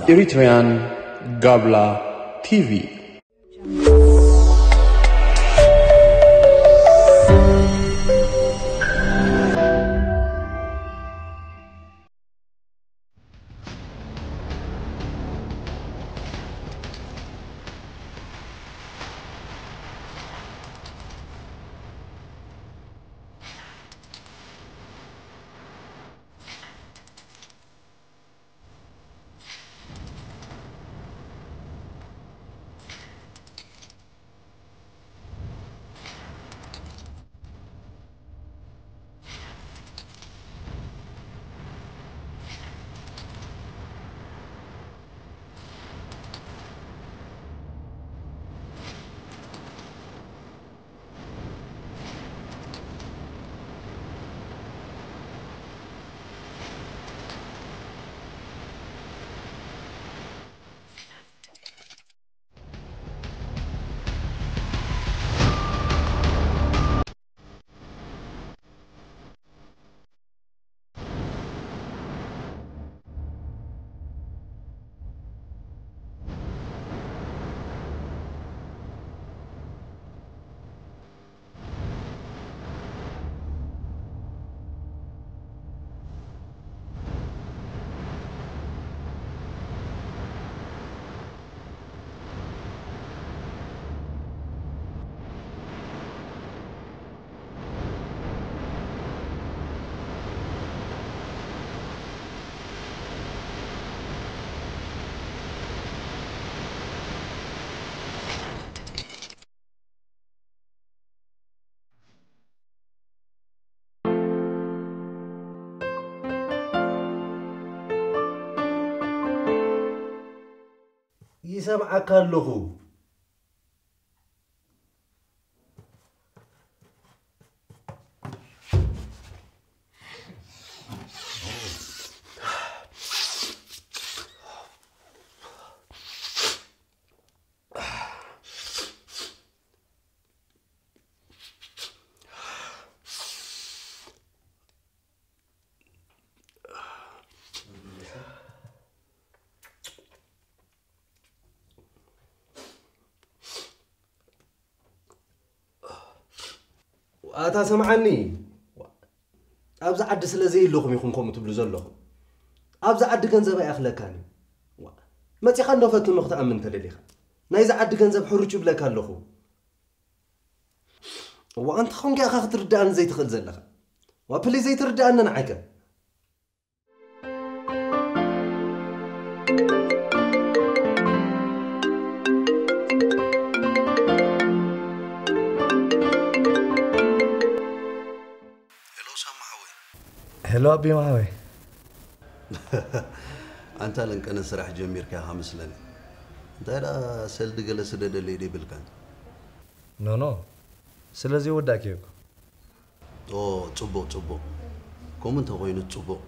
Eritrean Gabla T V. ይሰምዓካ ኣለኹ። ኣታ ሰምዓኒ፣ ኣብዚ ዓዲ ስለ ዘይለኹም ኢኹም ከምኡ ትብሉ ዘለኹም። ኣብዚ ዓዲ ገንዘብ ኣይኣኽለካን እዩ። ዋ፣ መጺኻ እንዶ ፈትኖ ክትኣምን እንተደሊኻ። ናይዚ ዓዲ ገንዘብ ሕሩጭ ይብለካ ኣለኹ። ዋ፣ ኣንታ ኾንካ ኢኻ ክትርድኣኒ ዘይትኽእል ዘለኻ። ዋ፣ ፕሊዝ ዘይትርድኣኒ ንዓይከ። ሄሎ ሳማ ሓወይ። ሄሎ ኣቢ ማሓወይ። ኣንታ ለንቀነ ስራሕ ጀሚርካ ኢኻ መስለኒ። እንታይ ደኣ ሰልዲ ገለ ስደደለይ ዶ ይብልካን? ኖ፣ ኖ። ስለዚ ወዳእክዮ እኮ። ኦ፣ ጽቡቕ፣ ጽቡቕ። ከምኡ እንተኾይኑ ጽቡቕ።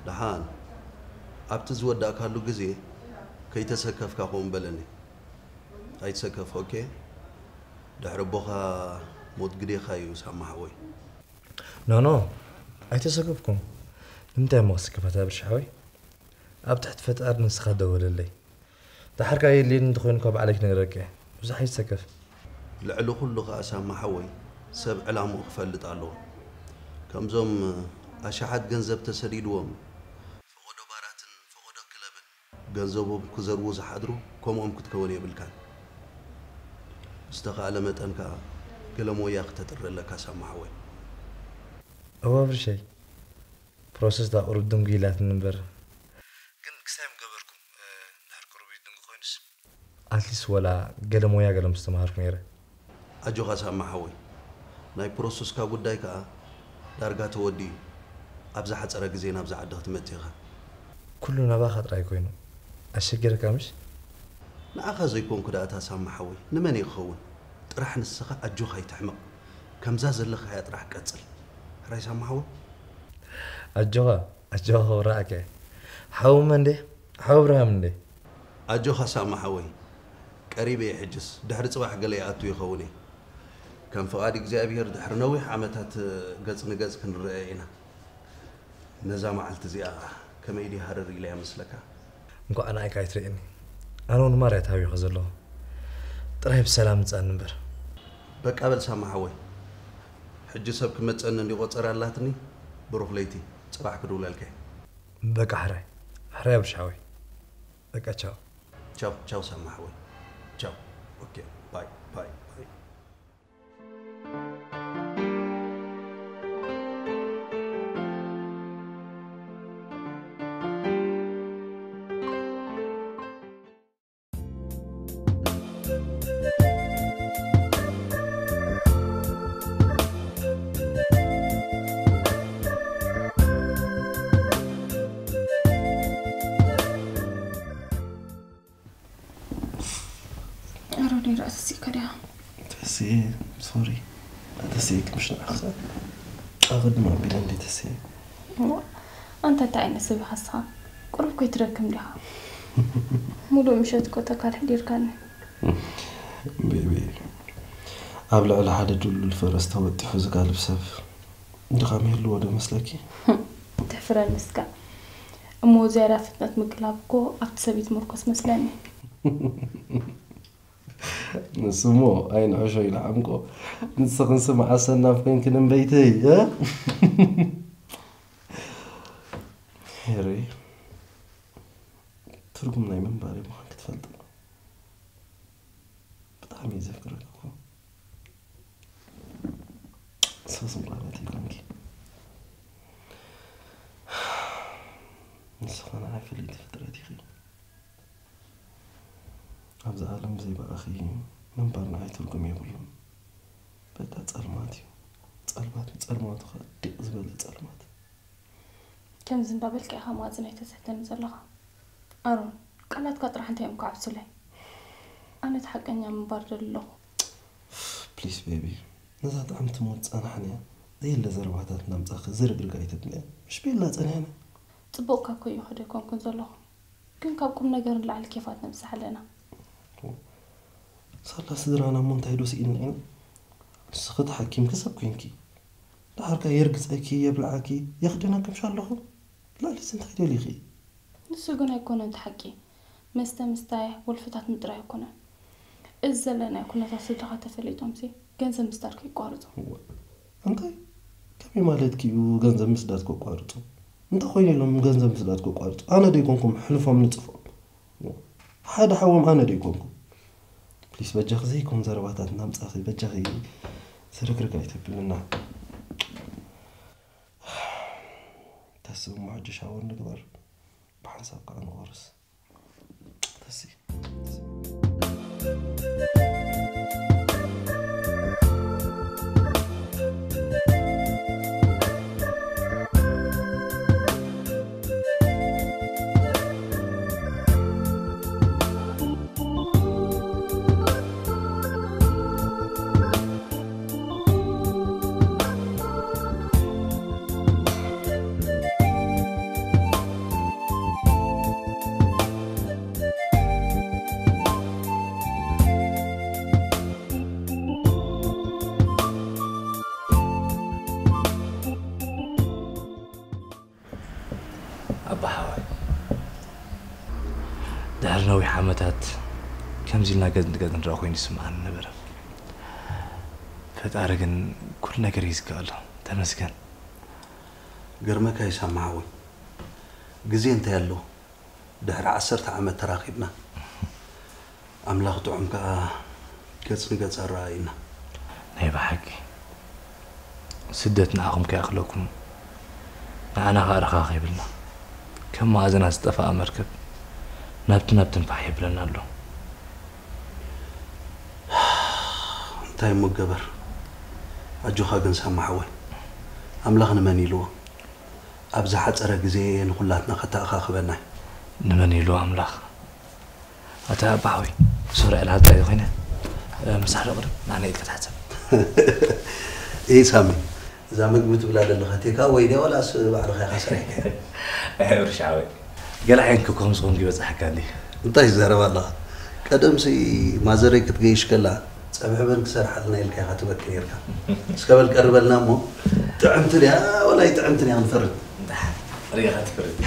ደሓን፣ ኣብቲ ዝወዳእካሉ ግዜ ከይተሰከፍካ ከምኡ በለኒ። ኣይትሰከፍ፣ ኦኬ? ድሕሪ ኣቦኻ ሞት ግዴኻ እዩ፣ ሳማ ሓወይ። ኖ፣ ኖ፣ ኣይተሰከፍኩን። ንምንታይ እሞ ክስከፍ ኣታ ብርሽ ሓወይ? ኣብ ትሕቲ ፈጣሪ ንስኻ ደወለለይ። ደሓር ከኣ የድልየኒ እንተኾይኑ እኳ ባዕለይ ክነግረካ እየ። ብዙሕ ኣይትሰከፍ። ልዕሊ ኩሉ ከኣ ሳማ ሓወይ፣ ሰብ ዕላምኡ ክፈልጥ ኣለዎ። ከምዞም ኣሽሓት ገንዘብ ተሰዲድዎም፣ ፈቐዶ ባራትን ፈቐዶ ክለብን ገንዘቦም ክዘርዉ ዝሓድሩ፣ ከምኦም ክትከውን የብልካን። ብዝተኻእለ መጠን ከኣ ገለ ሞያ ክተጥሪ ኣለካ ሳማ ሓወይ። እወ ብርሸይ፣ ፕሮሰስ እታ ቁሩብ ድንጉይ ኢላትኒ እምበር። ግን ክሳይ ምገበርኩም፣ እ፣ እንድሕር ቁሩብ ይድንጉ ኮይኑስ? ኣትሊስት ወላ ገለ ሞያ ገለ ምስተምሃርኩ ነይረ። ኣጆኻ ሳማ ሓወይ፣ ናይ ፕሮሰስካ ጉዳይ ከኣ ዳርጋ ተወዲኡ። ኣብ ዝሓጸረ ግዜ ናብዛ ዓዲ ክትመጽእ ኢኻ። ኩሉ ናባኻ ጥራይ ኮይኑ ኣሸጊርካ ምሽ? ንዓኻ ዘይኮንኩ ደኣ እታ ሳማ ሓወይ፣ ንመን እየ ክኸውን? ጥራሕ ንስኻ ኣጆኻ ኣይትሕመቕ። ከምዛ ዘለኻያ ጥራሕ ቀጽል። ሕራይ ሳማ ሓወይ? ኣጆኻ፣ ኣጆኻ ክብራኣካ እየ። ሓው መን ድየ? ሓው እብርሃም እንዴ? ኣጆኻ ሳማ ሓወይ፣ ቀሪበ እየ ሕጅስ፣ ድሕሪ ጽባሕ ገለ ይኣቱ ይኸውን እየ። ከም ፍቓድ እግዚኣብሔር ድሕሪ ነዊሕ ዓመታት ገጽ ንገጽ ክንረኣይ ኢና። ነዛ መዓልቲ እዚኣ ከመይ ድያ ሃረር ኢለያ መስለካ? እንኳዕ ንዓይ ካይትርእየኒ። ኣነ እውን ማርያ ተሃዊኸ ዘለኹ። ጥራይ ብሰላም ምጻኒ እምበር። በቃ በል ሳማ ሓወይ፣ ሕጂ ሰብ ክመጸኒ እንዲ ቆጸር ኣላትኒ። ብሩኽ ለይቲ። ጽባሕ ክድውለልካ እየ። በቃ ሕራይ፣ ሕራይ ኣብርሽ ሓወይ። በቃ ቻው። ቻው ቻው ሳማ ሓወይ። ቻው። ኦኬ። ባይ ባይ ባይ። ኣሮኒ ራእሲ ሲካ ዲያ ተስየ ሶሪ ተስየ ክምሽ ንዓኸ ኣቐድም ኣቢለ እንደ ተስየ እሞ ኣንተ እንታይ ዓይነት ሰብ ኢኻ ንስኻ? ቁሩብ ኮይ ትደክም ዲኻ? ሙሉእ ምሸት እኮ ተካል ሕዲርካኒ። ቤቢ ኣብ ልዕሊ ሓደ ድሉል ፈረስ ተወጢሑ ዝጋልብ ሰብ ድኻም ይህልዎ ዶ መስለኪ? ተፍረኒ እስካ። እሞ ዝያዳ ፍጥነት ምግላብ እኮ ኣብቲ ሰብ ይትመርኮስ መስለኒ። ንሱ እሞ ኣይንዕሾ ኢልሓምቆ ንስኽንስ መዓሰ ናብ ኮንክን እምበይተይ እ? ሄሪ ትርጉም ናይ ምንባር ምዃን ክትፈልጥ ብጣዕሚ እዩ ዘፍቅረካ እኮ ሰስ ምዃነት ይኮንኪ ንስኻ ንዓይ ፍልይቲ ፍጥረት ኢኺ ኣብዚ ዓለም ብዘይ ብኣኺ ምንባር ንዓይ ትርጉም የብሉን። በቃ ጸልማት እዩ። ጸልማት ንጸልማቱ ኸኣ ድቕ ዝበለ ጸልማት። ከምዚ እንዳበልካ ኢኻ መዋጽን ኣይተስሕተኒ ዘለኻ ኣሮን። ቃላትካ ጥራሕ እንታይ እዮም ክዓብሱለይ? ኣነ እቲ ሓቀኛ ምንባር ደሊ ኣለኹ። ፕሊስ ቤቢ ነዛ ጥዕምቲ ሞት ጸናሕንያ ዘየለ ዘረባታት እናምጻኺ ዝርግርግ ኣይተብልያ ምሽ ቤላ ጸኒሕና። ጽቡቕካ እኮ እዩ ከደ ኮንኩን ዘለኹ። ግን ካብ ቁም ነገር ንላዕሊ ኬፋት ነብዝሕ ኣለና። ሳላ ስድራና እሞ እንታይ ዶ ስኢልና ኢና? ንስኺ ተሓኪምኪ ሰብ ኮይንኪ ደሓርካ የርግጸኪ የብልዓኪ የኽደነኪ ምሽ ኣለኹ። ላዕሊስ እንታይ ደሊኺ? ንሱ ግን ኣይኮነን እቲ ሓቂ። መስተ ምስታይ፣ ወልፍታት ምጥራይ ኣይኮነን። እዚ ዘለናዮ ኩነታት ስድራኻ ተፈሊጦምሲ ገንዘብ ምስዳድካ የቋርጹ። እንታይ? ከመይ ማለትኪ እዩ ገንዘብ ምስዳድ ከቋርጹ? እንታይ ኮይኑ ኢሎም ገንዘብ ምስዳድ ከቋርጹ? ኣነ ዶ ኣይኮንኩም ሕልፎም ንጽፎም? ሓደ ሓዎም ኣነ ዶ ኣይኮንኩ? ፕሊስ በጃኺ ዘይኮን ዘረባታት እናምጻኺ በጃኺ ዝርግርግ ኣይተብልና። ተስብ እሞ ሕጂ ሻወር ንግበር ብሓንሳብ ከዓ ንቆርስ። ተሲ ኣባ ሓወይ፣ ድሕሪ ነዊሕ ዓመታት ከምዚ ኢልና ገጽ ንገጽ ንረኣ ኮይኑ ይስምዓኒ ነበረ። ፈጣሪ ግን ኩሉ ነገር እዩ ዝከኣሎ። ተመስገን። ገርመካ ይሳማ ሓወይ፣ ግዜ እንታይ ኣሎ? ድሕሪ ዓሰርተ ዓመት ተራኺብና። ኣምላኽ ጥዑም ከኣ ገጽ ንገጽ ኣረኣኢና። ናይ ብሓቂ ስደት ንዓኹም ከይኣኽለኩም ንዓና ከኣ ረኻ ከይብልና ከም መኣዝና ዝጠፍኣ መርከብ ናብቲ ናብቲ ንፋሕ የብለና ኣሎ። እንታይ እሞ ገበር ኣጆኻ ግን ሳማ ሓወይ ኣምላኽ ንመን ኢልዎ ኣብ ዝሓጸረ ግዜ ንኹላትና ከተኣኻኽበና እዩ። ንመን ኢሉ ኣምላኽ ኣታ ኣባሓወይ ሶርያ ኢልካ ጥራይ ዘይኮይነ ምሳሕ ዶ ቅድም ንዓና ኢድ ክትሓሰብ እይ ሳሚ እዛ ምግቢ ትብላ ዘለኻ ቴካ ወይ ድያ ዋላስ ባዕልኻ ኢኻ ሰሪሕካ ኣይብርሻ ሓወይ ገለ ዓይንኪ ከምዚ ኮንኪ ይበጽሓካ እንዲ እንታይ ትዛረብ ኣለኻ ቀደምሲ ማዘረይ ክትገይሽ ከላ ጸብሒ በን ክሰርሓልና ኢልካ ኢኻ ትበኪ ነርካ። እስከ በል ቀርበልና እሞ፣ ጥዕምቲ ድያ ወላ ኣይጥዕምትን እያ ክንፈርድ። ርኢኻ ትፈርድ።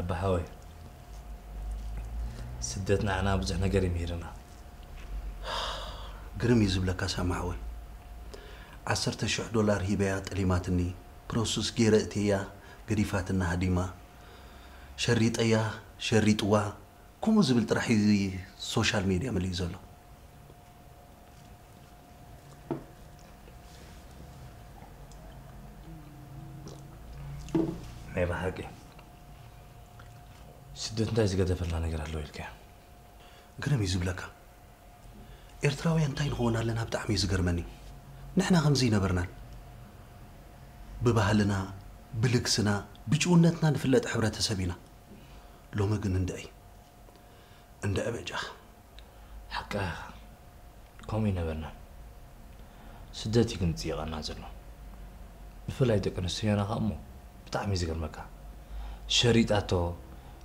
ኣባሓወይ፣ ስደት ንዓና ብዙሕ ነገር ይምህርና። ግርም እዩ ዝብለካ ሳማ ሓወይ። ዓሰርተ ሽሕ ዶላር ሂበያ ጠሊማትኒ፣ ፕሮሰስ ገይረ እትያ ገዲፋትና ሃዲማ፣ ሸሪጠያ ሸሪጥዋ፣ ከምኡ ዝብል ጥራሕ እዩ ሶሻል ሜድያ መሊኡ ዘሎ። ናይ ብሓቂ ስደት እንታይ ዝገደፈልና ነገር ኣለዎ ኢልካ? ግርም እዩ ዝብለካ። ኤርትራውያን እንታይ ንኸውን ኣለና ብጣዕሚ እዩ ዝገርመኒ። ንሕና ከምዚ ይነበርናን ብባህልና፣ ብልግስና፣ ብጭውነትና ንፍለጥ ሕብረተሰብ ኢና። ሎሚ ግን እንድዒ እንድዒ በጃኻ። ሓቃ ከምኡ ይነበርና። ስደት እዩ ግን ዝፅይቐና ዘሎ። ብፍላይ ደቂ ኣንስትዮና ከዓ እሞ ብጣዕሚ እዩ ዝገርመካ። ሸሪጣቶ፣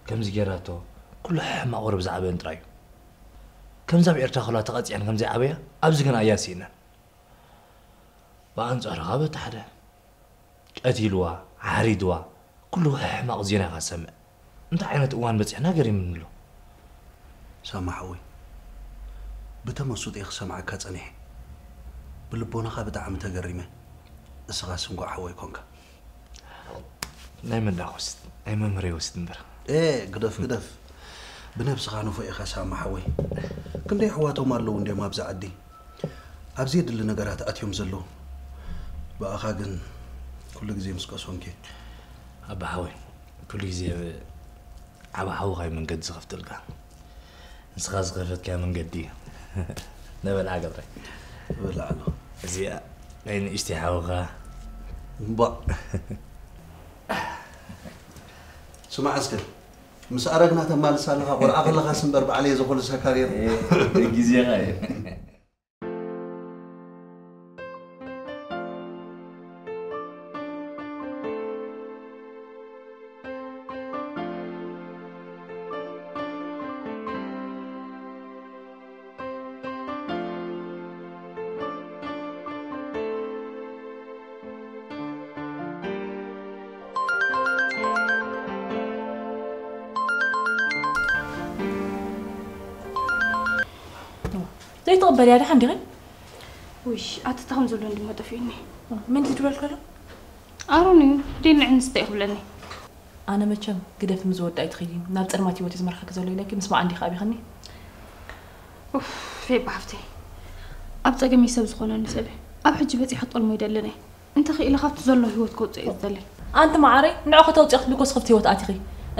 ከምዚ ገይራቶ፣ ኩሉ ሕማቕ ወረ ብዛዕበን ጥራይ እዩ። ከምዚ ኣብ ኤርትራ ከለዋ ተቐፂዐን ከምዘይዓበያ ኣብዚ ግን ኣያ ስኢነን። ብኣንፃሩ ካብ እቲ ሓደ ቀቲልዋ፣ ሓሪድዋ፣ ኩሉ ሕማቕ ዜና ኢኻ ትሰምዕ። እንታይ ዓይነት እዋን በፂሕና ገሪምኒ ኣሎ። ሳማ ሓወይ፣ ብተመስጦ እየ ክሰምዓካ ጸኒሐ። ብልቦናኻ ብጣዕሚ ተገሪመ። እስኻስ እንኳዕ ሓወይ ኮንካ። ናይ መን ደኣ ክወስድ? ናይ መምህረይ ወስድ እምበር። ኤ ግደፍ ግደፍ። ብነብስኻ ንፉዕ ኢኻ ሳማ ሓወይ። ክንደይ ኣሕዋቶም ኣለዉ እንድዮም ኣብዚ ዓዲ። ኣብ ዘየድሊ ነገራት ኣትዮም ዘለዉ። ብኣኻ ግን ኩሉ ግዜ ምስ ቀሰንኩ እየ። ኣባ ሓወይ፣ ኩሉ ግዜ ዓቢ ሓውኻ እዩ መንገዲ ዝኸፍተልካ። ንስኻ ዝኸፈትካዮ መንገዲ እዩ። ነበልዓ ገብረ። በል ኣሎ። እዚኣ ናይ ንእሽተይ ሓውኻ። እምባእ። ስማዕ እስከ፣ ምስ ኣረግና ተማልስ ኣለኻ፣ ቆልዓ ከለኻስ እምበር ባዕለይ ዘኾልሰካ ነይሩ። ግዜኻ እዩ። ዘይትቕበልያ ድሓን ዲኺ? ውይ፣ ኣቲ ታኹም ዘሎ እንድሞ ጠፊኡኒ። መን እዩ ዝድወል ከሎ? ኣሮን እዩ። ደልዕኒ ስታይ ክብለኒ። ኣነ መቸም ግደፊ፣ ምስ ዝወዳ ኣይትኸይዲ፣ ናብ ጸልማት ህይወት እዩ ዝመርሓኪ ዘሎ ኢለኪ ምስማዕ እንዲኺ ኣቢኽኒ። ኡፍ፣ ፌባ ሓፍተይ፣ ኣብ ጸገመይ ሰብ ዝኾነኒ ሰብ እየ። ኣብ ሕጂ በጺሐ ክጠልሞ ይደልን እየ። እንተኽኢለ ካብቲ ዘሎ ህይወት ከውጽኦ እየ ዝደሊ። ኣንቲ መዓረይ፣ ንዑ ከተውጽኦ ክትብሊ ኮስ ክፍቲ ህይወት ኣቲኺ።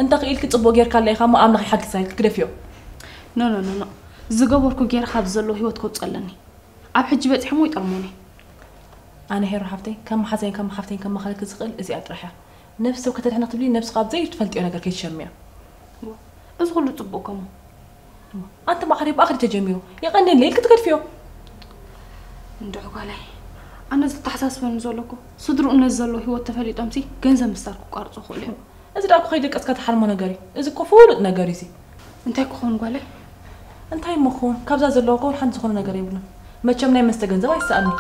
እንተኽኢልኪ ጽቡቕ ጌርካ ኣላ ኢኻ እሞ ኣምላኽ ይሓግዝካ ኢልኪ ግደፍዮ። ኖ ኖ ኖ ኖ፣ ዝገበርኩ ጌረ ካብዚ ዘሎ ህይወት ከውጽኦ ኣለኒ። ኣብ ሕጂ በጺሐ እሞ ይጠልሞኒ። ኣነ ሄሮ ሓፍተይ፣ ከም መሓዘይን ከም ሓፍተይን ከማኸለኪ ዝኽእል እዚኣ ጥራሕ እያ። ነብሲ ሰብ ከተድሕኒ ክትብሊ ነብስኺ ኣብ ዘይትፈልጥዮ ነገር ከይትሸምዮ። እዚ ኩሉ ጽቡቕ ከሙ። ኣንቲ ማዕረ ብኣኽሊ ተጀሚሩ የቐንየለይ ኢልኪ ትገድፍዮ። እንድዒ ጓለይ፣ ኣነ ዘተሓሳስበኒ ዘሎ እኮ ስድርኡ ነዚ ዘሎ ህይወት ተፈሊጦምሲ ገንዘብ ምስታር ክቋርጹ ይኽእሉ እዮም። እዚ ደኣ እኮ ከይደቀስካ ትሓልሞ ነገር እዩ። እዚ እኮ ፍሉጥ ነገር እዩ እዚ። እንታይ ክኸውን ጓለይ? እንታይ እሞ ክኸውን? ካብዛ ዘለዋ እኮ ሓንቲ ዝኾነ ነገር የብሉን። መቸም ናይ መስተ ገንዘብ ኣይሰኣንን።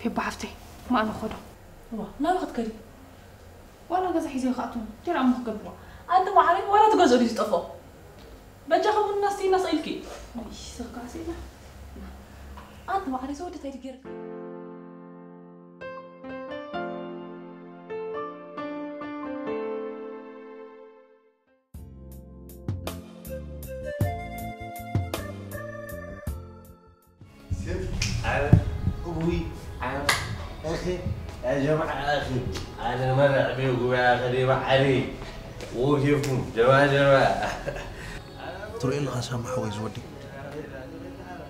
ፌባ ሓፍተይ፣ ማእነ ኸዶ። እዋ፣ ናበይ ክትከዲ? ዋላ ገዛ ሒዘ ክኣቱ፣ እንታይ ደኣ እሞ ክገብር? ኣንቲ ማዕረ፣ ዋላ እቲ ገዝኡ ድዩ ዝጠፍኦ? በጃኺ ቡና ኣስትይና ስቕ ኢልኪ። እሽ፣ ስቕ ኢላ። ኣንቲ ማዕረ፣ እዚ ወዲ እንታይ ድዩ ገይሩኪ? ውይ ኣነ እኺ ያ ጀማዓ እኺ ኣነ መራዕቢ ጉባኤ ከደይ ባዓሪ ወኪፍኩም ጀማ ጀማ ትርእዮ ኣለኻ ሳማ ሓወይ ዝወዲ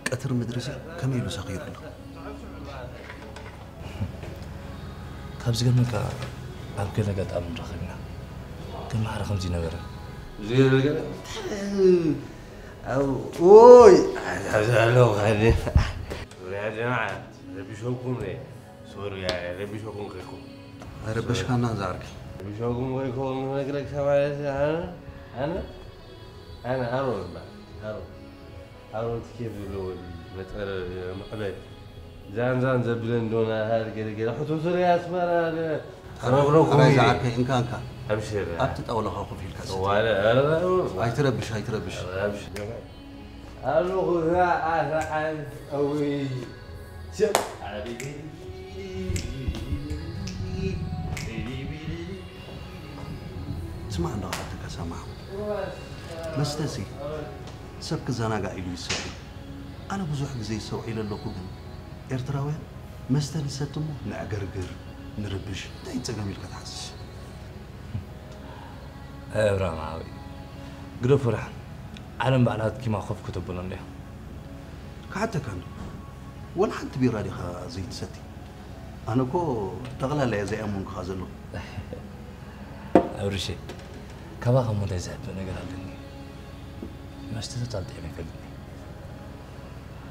ቀትሪ ምድሪ ሲ ከመይ ኢሉ ሰኺሩ ኣሎ። ካብ ዝገርመካ ኣብ ገለ ኣጋጣሚ ንራኸብ ኢና። ግን ማዕረ ከምዚ ነበረ። ዝገርመካ ኣብ ኦይ ኣብዚ ኣለኹ ካኒ ያ ጀማዓ ረቢሾኩም ነ ሶሪ ረቢሾኩም ከይኩም ኣይረበሽካና ዝዓርከይ። ረቢሾኩም ከይኩም ነግረካ ማለት ኣነ ኣነ ኣነ ኣሮን እባ ኣሮን ኣሮን ትኬት ዘለዎ መጠረ ማዕበል ዛንዛን ዘብለን ዶና ሃር ገለ ገለ ሕቶ ስለ ኣስመራ ተረብረኩ ራይ ዝዓርከይ እንካ እንካ ኣብሽር ኣብቲ ጣውላኻ ኮፍ ኢልካ ሰተ። ዋለ ኣይትረብሽ ኣይትረብሽ። ኣብሽር ኣለኹ እዛ ኣስዓል ኣውይ ሰብ ሓቢቢ ስማዕ እንዶ ክሓተካ ሳማ ሓወይ መስተሲ ሰብ ክዘናጋዕ ኢሉ ይሰቲ ኣነ ብዙሕ ግዜ ይሰውዒለ ኣለኹ ግን ኤርትራውያን መስተ ንሰቲ እሞ ነዕገርግር ንርብሽ እንታይ እዩ ጸገም ኢልካ ትሓስስ ኣብራም ሓወይ ግደፎ ደሓን ዓለም ባዕላ ሃኪማ ኮፍ ክተብሎ እንድያ ክሓተካ እንዶ ወላ ሓንቲ ቢራ ዲኻ ዘይትሰቲ ኣነ እኮ ጠቕላላ እየ ዘይኣመንኩኻ ዘለኹ ኣብርሸ ካባኻ እሞ እንታይ ዘሕብእ ነገር ኣለኒ መስተ ተታል ጥዒመ ይፈልጥኒ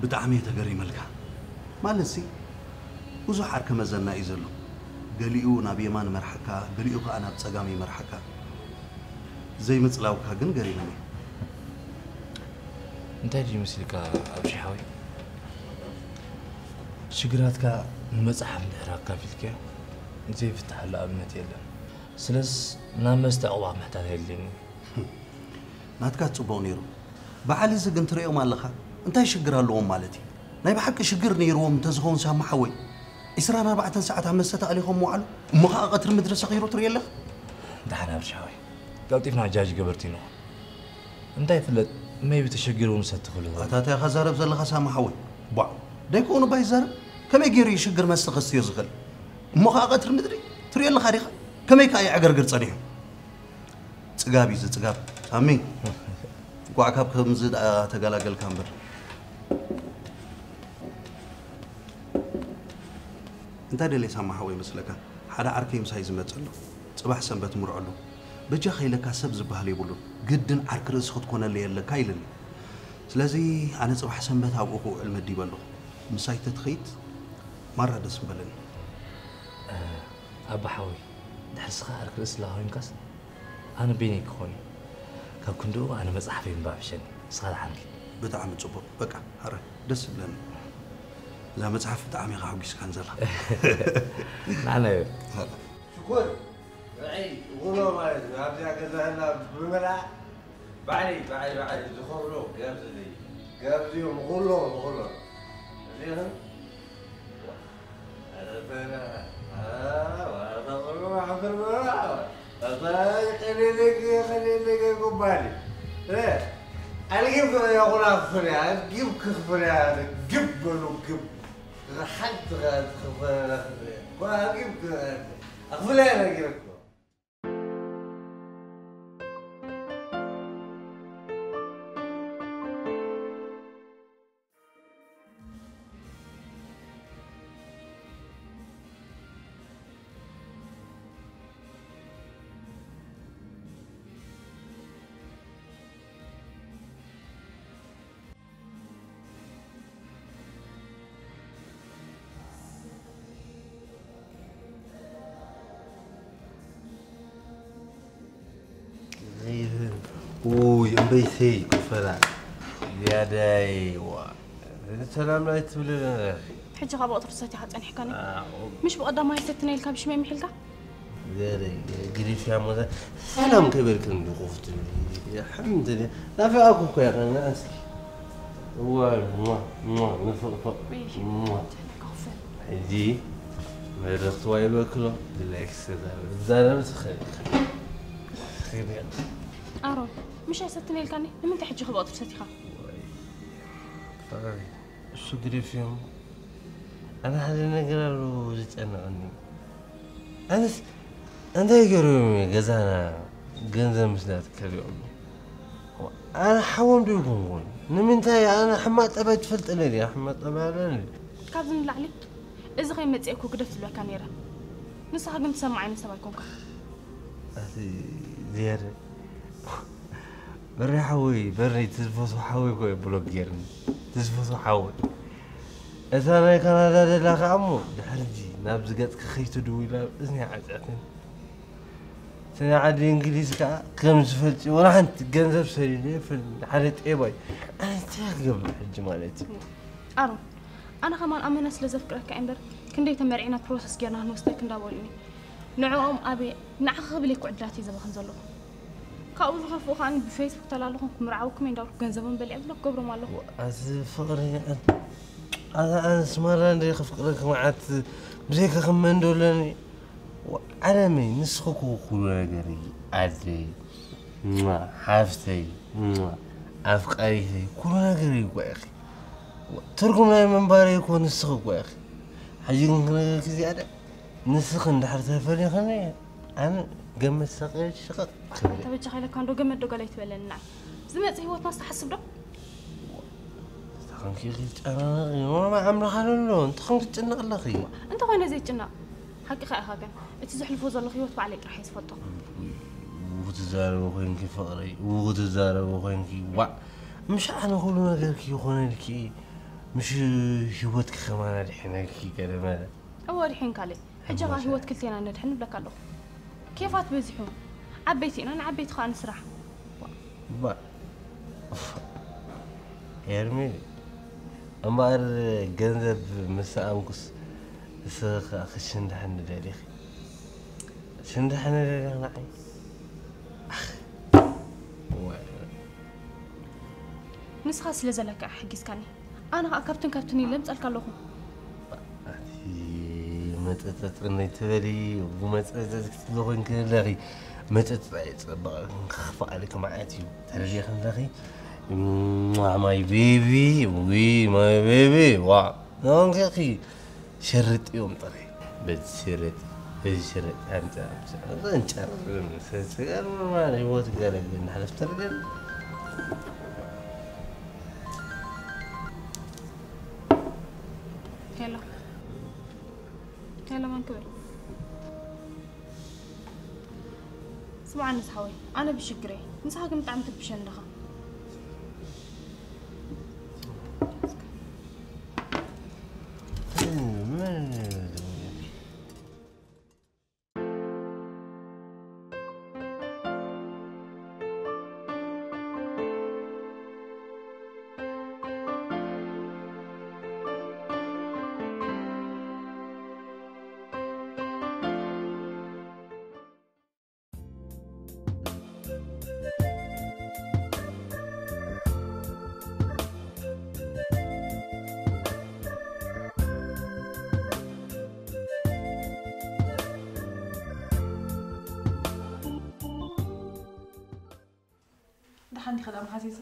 ብጣዕሚ እየ ተገሪመልካ ማለትሲ ብዙሕ ዓርከ መዘና እዩ ዘሎ ገሊኡ ናብ የማን ይመርሓካ ገሊኡ ከዓ ናብ ፀጋም ይመርሓካ ዘይምፅላውካ ግን ገሪመኒ እንታይ ድዩ ምስልካ ኣብርሸ ሓወይ ሽግራትካ ንመፅሓፍ እንድሕር ኣካፊልካዮ ዘይፍትሓሉ ኣብነት የለን ስለስ ናብ መስተ ዕቑባ ምሕታት ኣየድልየኒ ናትካ ጽቡቕ ነይሩ። በዓል እዚ ግን ትርእዮም ኣለኻ እንታይ ሽግር ኣለዎም ማለት እዩ። ናይ ብሓቂ ሽግር ነይርዎም እንተዝኸውን ሳሚ ሓወይ ዒስራን ኣርባዕተን ሰዓት ኣብ መስተ ተኣሊኾም ምውዓሉ እሞ ኸኣ ቀትሪ ምድሪ ሰኺሩ ትርኢ ኣለኻ። ደሓን ኣብርሽ ሓወይ ቀልጢፍና ጃጅ ገበርቲ ንኹን። እንታይ ይፍለጥ maybe ተሸጊሩ እውን ሰቲ ክህሉ ይኽእል። ኣታ እንታይ ኢኻ ትዛረብ ዘለኻ ሳሚ ሓወይ? ቧዕ ደይኮኑ እባ ይዛረብ ከመይ ገይሩ እዩ ሽግር መስተ ከስትዮ ዝኽእል? እሞ ኸኣ ቀትሪ ምድሪ ትርእዮ ኣለኻ ዲኻ? ከመይ ከኣ የዕገርግር ጸኒሑ? ጽጋብ እዩ እዚ ጽጋብ ሳሚ እንቋዕ ካብ ከምዚ ደኣ ተገላገልካ እምበር እንታይ ደልየ ሳሚ ሓወይ መስለካ ሓደ ዓርከይ ምሳይ ዝመጽእ ኣሎ ጽባሕ ሰንበት ምርዖ ኣሎ በጃኻ ኢለካ ሰብ ዝበሃል የብሉን ግድን ዓርኪ ርእሲ ክትኮነለይ ኣለካ ኢልኒ ስለዚ ኣነ ጽባሕ ሰንበት ኣብኡ ክውዕል መዲበ ኣለኹ ምሳይ ተትኸይድ ማራ ደስ ምበለኒ ኣባ ሓወይ ድሕር ስኻ ዓርኪ ርእሲ ላኾይንካስ ኣነ በይነይ ክኾን እዩ ካብ ክንድኡ ኣነ መፅሓፈይ ምንባብ ይሕሸኒ ንስኻ ደሓንኪ ብጣዕሚ ፅቡቅ በቃ ኣረ ደስ ዝብለኒ እዛ መፅሓፍ ብጣዕሚ ኢኻ ሓጒስካን ዘላ ንዓና እዩ ሽኮር ርዐይ ንኹሎ ማለት እዩ ኣብዚኣ ገዛህና ብምልኣ ባዕለይ ባዕለይ ባዕለይ ዝኸፍሎ ገብዝለይ ገብዝዮም ንኹሎ ንኹሎ እዚኽን ኣልጊብ ያኹላ ክፍልያ ግብ ክኽፍልያ ግብ በሉ ግብ ሓንቲ ክፍልያ ኣልጊብ ኣኽፍልያ ነጊረኩም ውይ እምበይተይ ክፈላ ያዳይ ዋ ሰላም ኣይትብልን ሕጂ ካብ ወቅቲ ርሰት ኢኻ ጸኒሕካኒ ምሽ ብቐዳማይ ሰትነ ኢልካ ብሽመይ ምሒልካ ገለ ግሪፍያ ሞተ ሰላም ከይበልክን እንዲ ኮፍ ትብል ሓምድ ናፍኣኩ እኮ እያ ከና እስኪ እዋ ንፍቕፍቕ ሕጂ መልእኽቲ ዋይበክሎ ሪላክስ ትዛረብ ትኽእል ኢኻ ኣሮን ምሽ ኣይሰትን ኢልካኒ ንምንታይ ሕጂ ክበቕትር ሰቲኻ እሱ ግሪፍ እዮም ኣነ ሓደ ነገር ኣሎ ዝጨነቐኒ። ኣነስ እንታይ ገይሮም እዮም ገዛና ገንዘብ ምስዳድ ከሪኦም? ኣነ ሓዎም ዶ ይኮንኩን? ንምንታይ ኣነ ሕማቕ ጠባይ ትፈልጠለይ ድያ? ሕማቕ ጠባይ ኣለኒ። ካብዚ ንላዕሊ እዚ ከይመጽኤ እኮ ግደፍ ዝብለካ ነይረ። ንስኻ ግን ትሰምዓኒ ሰብ ኣይኮንካ። ኣቲ ዝያደ በሪ ሓወይ፣ በሪ ትዝፈቱ ሓወይ እኮ እዩ ብሎክ ጌርኒ። ትዝፈቱ ሓወይ። እታ ናይ ካናዳ ደላ ከኣ እሞ ድሕሪ ሕጂ ናብዚ ገጽኪ ከይትድውላ እዝኒ ዓጽዕትን። እቲ ናይ ዓዲ እንግሊዝ ከኣ ከም ዝፈልጥ ወላ ሓንቲ ገንዘብ ሰሊሉ ይፈልጥ። ሓደ ጤባይ። ኣነ እንታይ ክገብር ሕጂ ማለት እዩ? ኣሮን፣ ኣነ ከማን ኣመና ስለ ዘፍቅረካ እየ እምበር ክንደይ ተመርዒና ፕሮሰስ ጌርና ክንወስደክ እንዳበሉኒ። ንዕኦም ኣበይ ንዓኻ ክብል እየ እኮ ዕድላት እየ ዘባኽን ዘለኹ። ካብኡ ዝኸፍኡ ከኣ ብፌስቡክ ተላለኹም ክምርዓውኩም እየ እንዳበልኩ ገንዘቦም በሊዐ ብሎክ ክገብሮም ኣለኹ። ኣዚ ፍቕሪ ኣዛ ኣነስ ማራ እንደ ከፍቅረክ መዓት ብዘይካ ክመን ዶ ኣለኒ? ዓለመይ ንስኺ እኮ ኩሉ ነገረይ ኣደይ፣ ሟ፣ ሓፍተይ፣ ሟ፣ ኣፍቃሪተይ፣ ኩሉ ነገረይ እኮ ኢኺ። ትርጉም ናይ ምንባረይ እኮ ንስኺ እኮ ኢኺ። ሕጂ ግን ክነግረኪ ዝያዳ ንስኺ እንድሕር ተፈሊኽኒ ኣነ ገመድ ሰቒለ ሽቐቕ ክብል እየ። ተበጃኻ ኢለካ እንዶ ገመድ ዶ ገለ ኣይትበለኒ ንዓይ። ዝመጽእ ህይወትናስ ትሓስብ ዶ? ተኸንኪ ክትጨናነቒ፣ ኖርማ ኣምላኽ ኣሎ፣ እንተኾን ክትጭነቕ ኣለኺ። እንተኾይነ ዘይጭነቕ፣ ሓቅኻ ኢኻ ግን፣ እቲ ዘሕልፎ ዘለኹ ህይወት ባዕለይ ጥራሕ እየ ዝፈልጦ። ውይ፣ ውይ፣ ክትዛረቢ ኮይንኪ ፍቕረይ፣ ውይ፣ ክትዛረቢ ኮይንኪ፣ ዋእ፣ ምሽ ኣነ ኩሉ ነገርኪ ይኾነልኪ፣ ምሽ ህይወትኪ ከማን ኣድሒነልኪ ገለ መለ። እወ፣ ኣድሒንካለይ። ሕጂ ኸኣ ህይወት ክልቴና ነድሕን እብለካ ኣለኹ። ኬፋት በዚሑ። ዓበይቲ ኢና፣ ንዓበይቲ ኸኣ ንስራሕ። ባ-፣ ኤርሚ፣ እምበኣር ገንዘብ ምስ ሰኣንኩስ ንስኺ ኸኣ ክትሽንድሕኒ ደሊኺ? ሽንድሕኒ ደሊኺ ንዓይ? ኣኽ፣ እዋይ። ንስኻ ስለ ዘለካ ሕጊዝካኒ። ኣነ ኸኣ ካብትን ካብትን ኢለ ምጸልካ ኣለኹ። ኣቲ መጠጠጥ ነይትበሊ፣ ብመጸጸጽ ክትብሊ ኮይንኪ ኣለኺ። መጠጠጥ ኣይጸበቐልክን፣ ክኽፋኣልኪ መዓት እዩ። ተረዲእኪ ኣለኺ? ሟ፣ my baby፣ ዊ፣ my baby፣ ዋ። ኖንኪ ሸርጥ እዮም ጥራይ። በዚ ሸርጥ፣ በዚ ሸርጥ፣ ኣምጻ፣ ኣምጻ። ኣንጻር፣ ስጋር ኖርማል ህይወት ገለ ግን ሓለፍ ተርገን። ሄሎ። ሄሎ፣ መን ክብል? ስምዓኒ ዝሓወይ፣ ኣነ ብሽግረይ፣ ንስኻ ግን ብጣዕሚ ትርብሸኒ ኣለኻ። ደሓን ዲኺ ደኣ መሓዚዘ?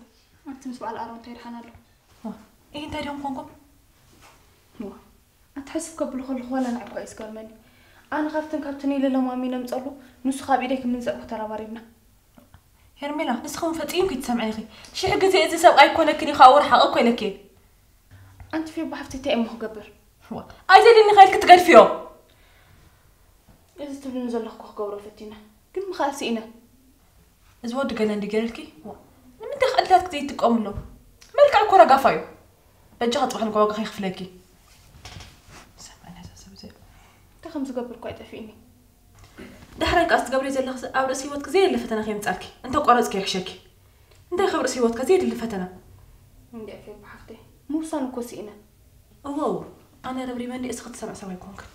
ኣንቲ ምስ በዓል ኣሮን እንታይ ደሓን ኣሎ? ዋ፣ እይ እንታይ ድዮም ኮንኩም? ዋ፣ ኣትሓስብ ከብሎ ከለኹ ዋላ ንዓይ እኳ እዩ ዝገርመኒ። ኣነ ካብትን ካብትን ኢለ ለማሚነ ምጸሉ፣ ንሱ ካብ ኢደይ ክምንዝዕ እኮ ተራባሪብና። ሄርሜላ፣ ንስኺ እውን ፈጺምኪ ትሰምዒ ኢኺ። ሽሕ ግዜ እዚ ሰብኣይ ኣይኮነክን እዩ፣ ካብኡ ርሓቒ እኮ ኢለኪ እየ። ኣንቲ ፌባ ሓፍቲ እንታይ እሞ ክገብር? ዋ፣ ኣይዘድልኒ ከይልኪ ትገድፍዮ። እዚ ትብልኒ ዘለኹ እኮ ክገብሮ ፈቲነ፣ ግን ምኽኣል ስኢነ። እዚ ወዲ ገለ እንዲ ገይርልኪ፣ ዋ፣ ንምንታይ ክእልታትኪ ዘይትጥቀምሎም? መልክዕ እኮ ረጋፋ እዩ። በጃኺ ጽባሕ ንግሆ ዋጋ ከይኽፍለኪ። ሰምዐኒ እዛ ሰብ እዚኣ። እንታይ ከም ዝገብር እኮ ኣይጠፍእኒ። ዳሕራይ ከኣ ትገብሪ ዘለኺ ኣብ ርእሲ ህይወትኪ ዘየለ ፈተና ከየምጻልኪ እንተ ቆረጽኪ ይሕሸኪ። እንታይ ካብ ርእሲ ህይወትካ ዘየድሊ ፈተና? እንድዒ ፌባ ሓፍተይ፣ ምውሳን እኮ ስኢነ። እወ፣ እወ፣ ኣነ ረብሪበ እንድዒ እስኺ ትሰምዒ ሰብ ኣይኮንክን።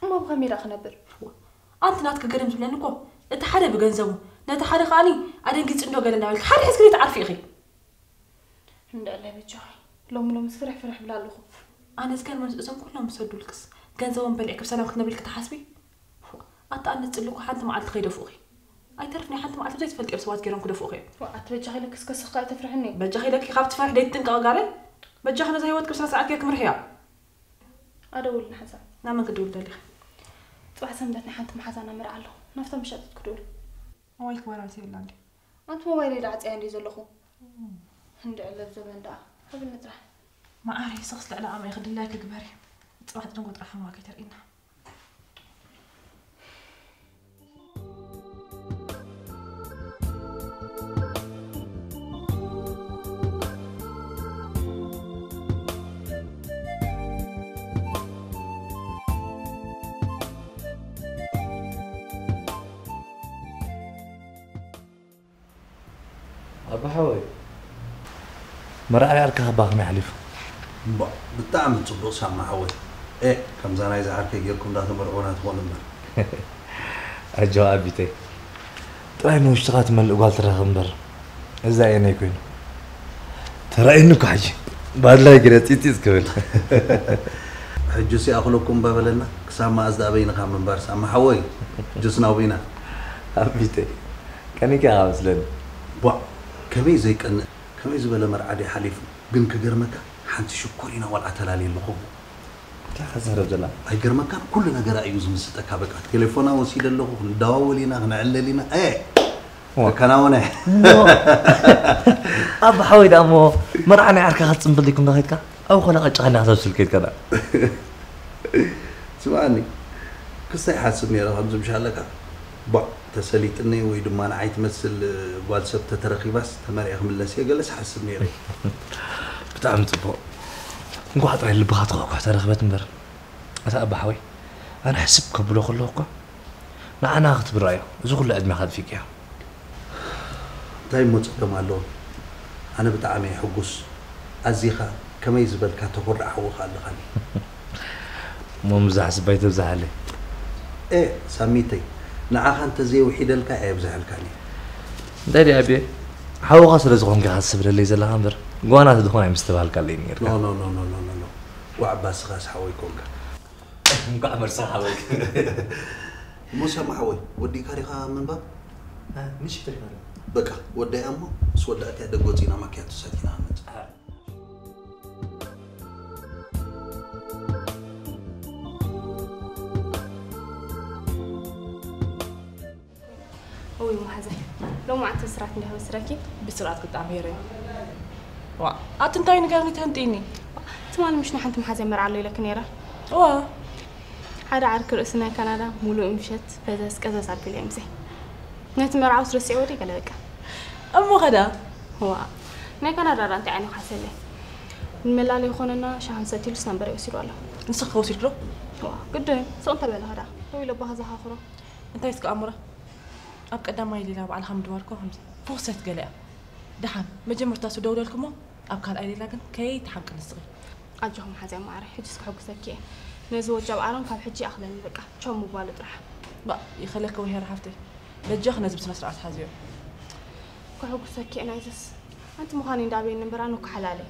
እሞ ብኸመይ ደኣ ክነብር? ኣንቲ ናትኪ ግርም ዝብለኒ እኮ፣ እቲ ሓደ ብገንዘቡ፣ ነቲ ሓደ ከኣኒ ኣደንጊጽ እንዶ ገለ እንዳበልኪ ሓደ ሒዝኪ ዘይትዓርፊ ኢኺ። እንድዕለ በጃኺ፣ ሎሚ ሎምስ ፍርሕ ፍርሕ እብል ኣለኹ። ኣነ ዝገርመንስ እዞም ኩሎም ዝሰዱልክስ ገንዘቦም በሊዕኪ ብሰላም ክትነብሪ ኢልኪ ትሓስቢ? ኣታ ኣነ ዝጽሊ እኮ ሓንቲ መዓልቲ ከይደፍኡኺ። ኣይተርፍን እየ፣ ሓንቲ መዓልቲ ብዘይትፈልጥዮም ሰባት ገይሮም ክደፍኡኺ እዮም። ዋእ ኣቲ በጃኺ ኢለኪ እስከ ስኽካ ኣይተፍርሕኒ። በጃኺ ኢለኪ ካብቲ ፍርሒ ደይትጥንቀቒ ጋለይ። በጃኺ ነዛ ህይወትኪ ብስነ ስርዓት ጌርኪ ምርሕያ። ኣደውልና ሓንሳብ። ናብ መን ክድውል ደሊኻ? ጽባሕ ሰንበት ናይ ሓንቲ መሓዛና መርዓ ኣለኹ። ናብታ መሻጥት ክድውል። ሞባይልኪ ዋላ ርሲዑላ እንዲ? ኣንቲ ሞባይለይ ዳዕጸያ እንዲ ዘለኹ። እንዲ ዕለብ ዘበን ደኣ። ሃብኒ ጥራሕ። መዓረይ፣ ስኽስ ልዕሊ ዓቕመይ ክድላይኪ ግበሪ። ጽባሕ ትንጎ ጥራሕ ሕማዋ ከይተርእይና። ኣባ ሓወይ፣ መርዓ ዓርክኻ ከ ከመይ ሓሊፉ? እምቧእ፣ ብጣዕሚ ጽቡቕ ሳማ ሓወይ። ኤ፣ ከምዛ ናይዛ ዓርከይ ጌርኩም እንዳተመርዑና ትኾኑ እምበር። ኣጆኻ ኣቢተይ፣ ጥራይ ንውሽጥኻ ትመልእ ጓል ትረኽብ እምበር፣ እዛ እየን ኣይኮይኑ። ተራእየኒ እኮ ሕጂ፣ ባድላይ ገለ ጺጽ ክብል። ሕጁስ ይኣኽለኩም እባ በለና፣ ክሳብ መኣዝ ደኣ በይንኻ ምንባር ሳማ ሓወይ፣ ሕጁስ ናውቢና። ኣቢተይ፣ ቀኒካ ኢኻ መስለኒ። ቧእ፣ ከመይ ዘይቀንእ፣ ከመይ ዝበለ መርዓ ድዩ ሓሊፉ። ግን ክገርመካ፣ ሓንቲ ሽኮሪና ቆልዓ ተላልየ ኣለኹ። እንታይ ኢኻ ትዛረብ ዘላ? ኣይገርመካን? ኩሉ ነገራ እዩ ዝምስጠካ። በቃ ቴሌፎና ወሲደ ኣለኹ፣ ክንደዋወል ኢና፣ ክንዕለል ኢና። ኤ! ዋ። ተከናወነ። እሞ፣ ኣባ ሓወይ ደኣ እሞ፣ መርዓ ናይ ዓርካ ክትጽንብል ዲኩም ዶ ከይድካ? ኣብ ኾነ ቀጭኻ እንዲኻ ሰብ ስልኪ ከይድካ ደኣ። ስምዓኒ፣ ክስታይ ሓስብ ነይረ ከምዚ ምሽ ኣለካ። ቧዕ፣ ተሰሊጥኒ ወይ ድማ ንዓይ ትመስል ጓል ሰብ ተተረኺባስ ተመርዒ ክምለስ እየ ገለስ ሓስብ ነይረ። ብጣዕሚ ጽቡቕ። እንኳዕ ጥራይ ልብኻ ትኹሕኩሕ ተረኽበት እምበር። ኣታ ኣባ ሓወይ፣ ኣነ ሕስብ ከብሎ ከለኹ እኮ ንዓና ክትብራ እዮ። እዚ ኩሉ ዕድሜኻ ኣጥፊእካዮ። እንታይ እሞ ጸገም ኣለዎ? ኣነ ብጣዕሚ እየ ሕጉስ። ኣዚኻ ከመይ ዝበልካ ተኾርዕ ሓውኻ ኣለኻኒ። እሞ ምብዛሕ ስባይ ተብዝሓለይ። ኤ ሳሚተይ፣ ንዓኻ እንተዘየውሒደልካ ኣየብዝሐልካን እየ። እንታይ ድያ ኣቤ? ሓውኻ ስለ ዝኾንካ ኢኻ ትስብረለይ ዘለኻ እምበር ጓና ተድኾን ኣይምስተባሃልካለይ ነይርካ። ኖ ኖ ኖ ኖ ኖ ኖ ኖ። ዋዕ ባስኻስ ሓወይ ኮንካ። እንኳዕ መርሳ ሓወይ። እሞ ሳሚ ሓወይ፣ ወዲእካ ዲኻ ምንባብ? ምሽ ተሪፋ። በቃ ወዳያ እሞ ምስ ወዳእትያ ደገ ወፂና ማኪያቶ ሰቲና ንመፅእ። እውይ መሓዘይ፣ ሎማዓንቲ ብስራት እንዲያ ወስረኪ። ብስራት ክጣም ሄረ። ዋ፣ ኣቲ እንታይ ንገርኒ ተንጢኒ? ትማሊ ምሽ ንሓንቲ መሓዘይ መርዓ ኣሎ ኢለኪ ነይረ። ዋ፣ ሓደ ዓርኪ ርእሲ ናይ ካናዳ ሙሉእ ምሸት ፈዘዝ ቀዘዝ ኣቢሉ እየ ምሰይ። ነቲ መርዓውስ ረሲዕዎ ድዩ ገለ በቃ። እሞ ኸዳ? ዋ፣ ናይ ካናዳ ዳ እንታይ ዓይነት ሓሰለ? ንመላለይ ይኾነና ሻሂ ሰትዩሉስ ናምበረይ ወሲዱ ኣሎ። ንስኺ ከ ወሲድኪ ዶ? ዋ፣ ግድን፣ ስቕ እንተበለ ኸዳ። ደው ኢለ ኣቦኻ ዘኻኽሮ። እንታይ እስከ ኣእምሮ? ኣብ ቀዳማይ ሌላ ባዕልኻ ምድዋልኮ ከምዚ ፍኹሰት ገለ እያ። ደሓን፣ መጀመርታ እሱ ደውለልኩሞ፣ ኣብ ካልኣይ ሌላ ግን ከይትሓምቂ ንስኺ። ኣጆኺ መሓዘይ ማዕረ፣ ሕጂስ ከሐጉሰኪ እየ። ነዚ ወጃብ ኣሮን ካብ ሕጂ ይኣኽለኒ በቃ፣ ቻው ምባሉ ጥራሕ። ባእ፣ ይኸለኪ ወሄር ሓፍተይ። በጃኺ ነዚ ብስነ ስርዓት ሓዝዮ። ከሐጉሰኪ እየ ናይዝስ። ኣንቲ ምዃነይ እንዳበየኒ እምበር ኣነ እኮ ሓላለይ።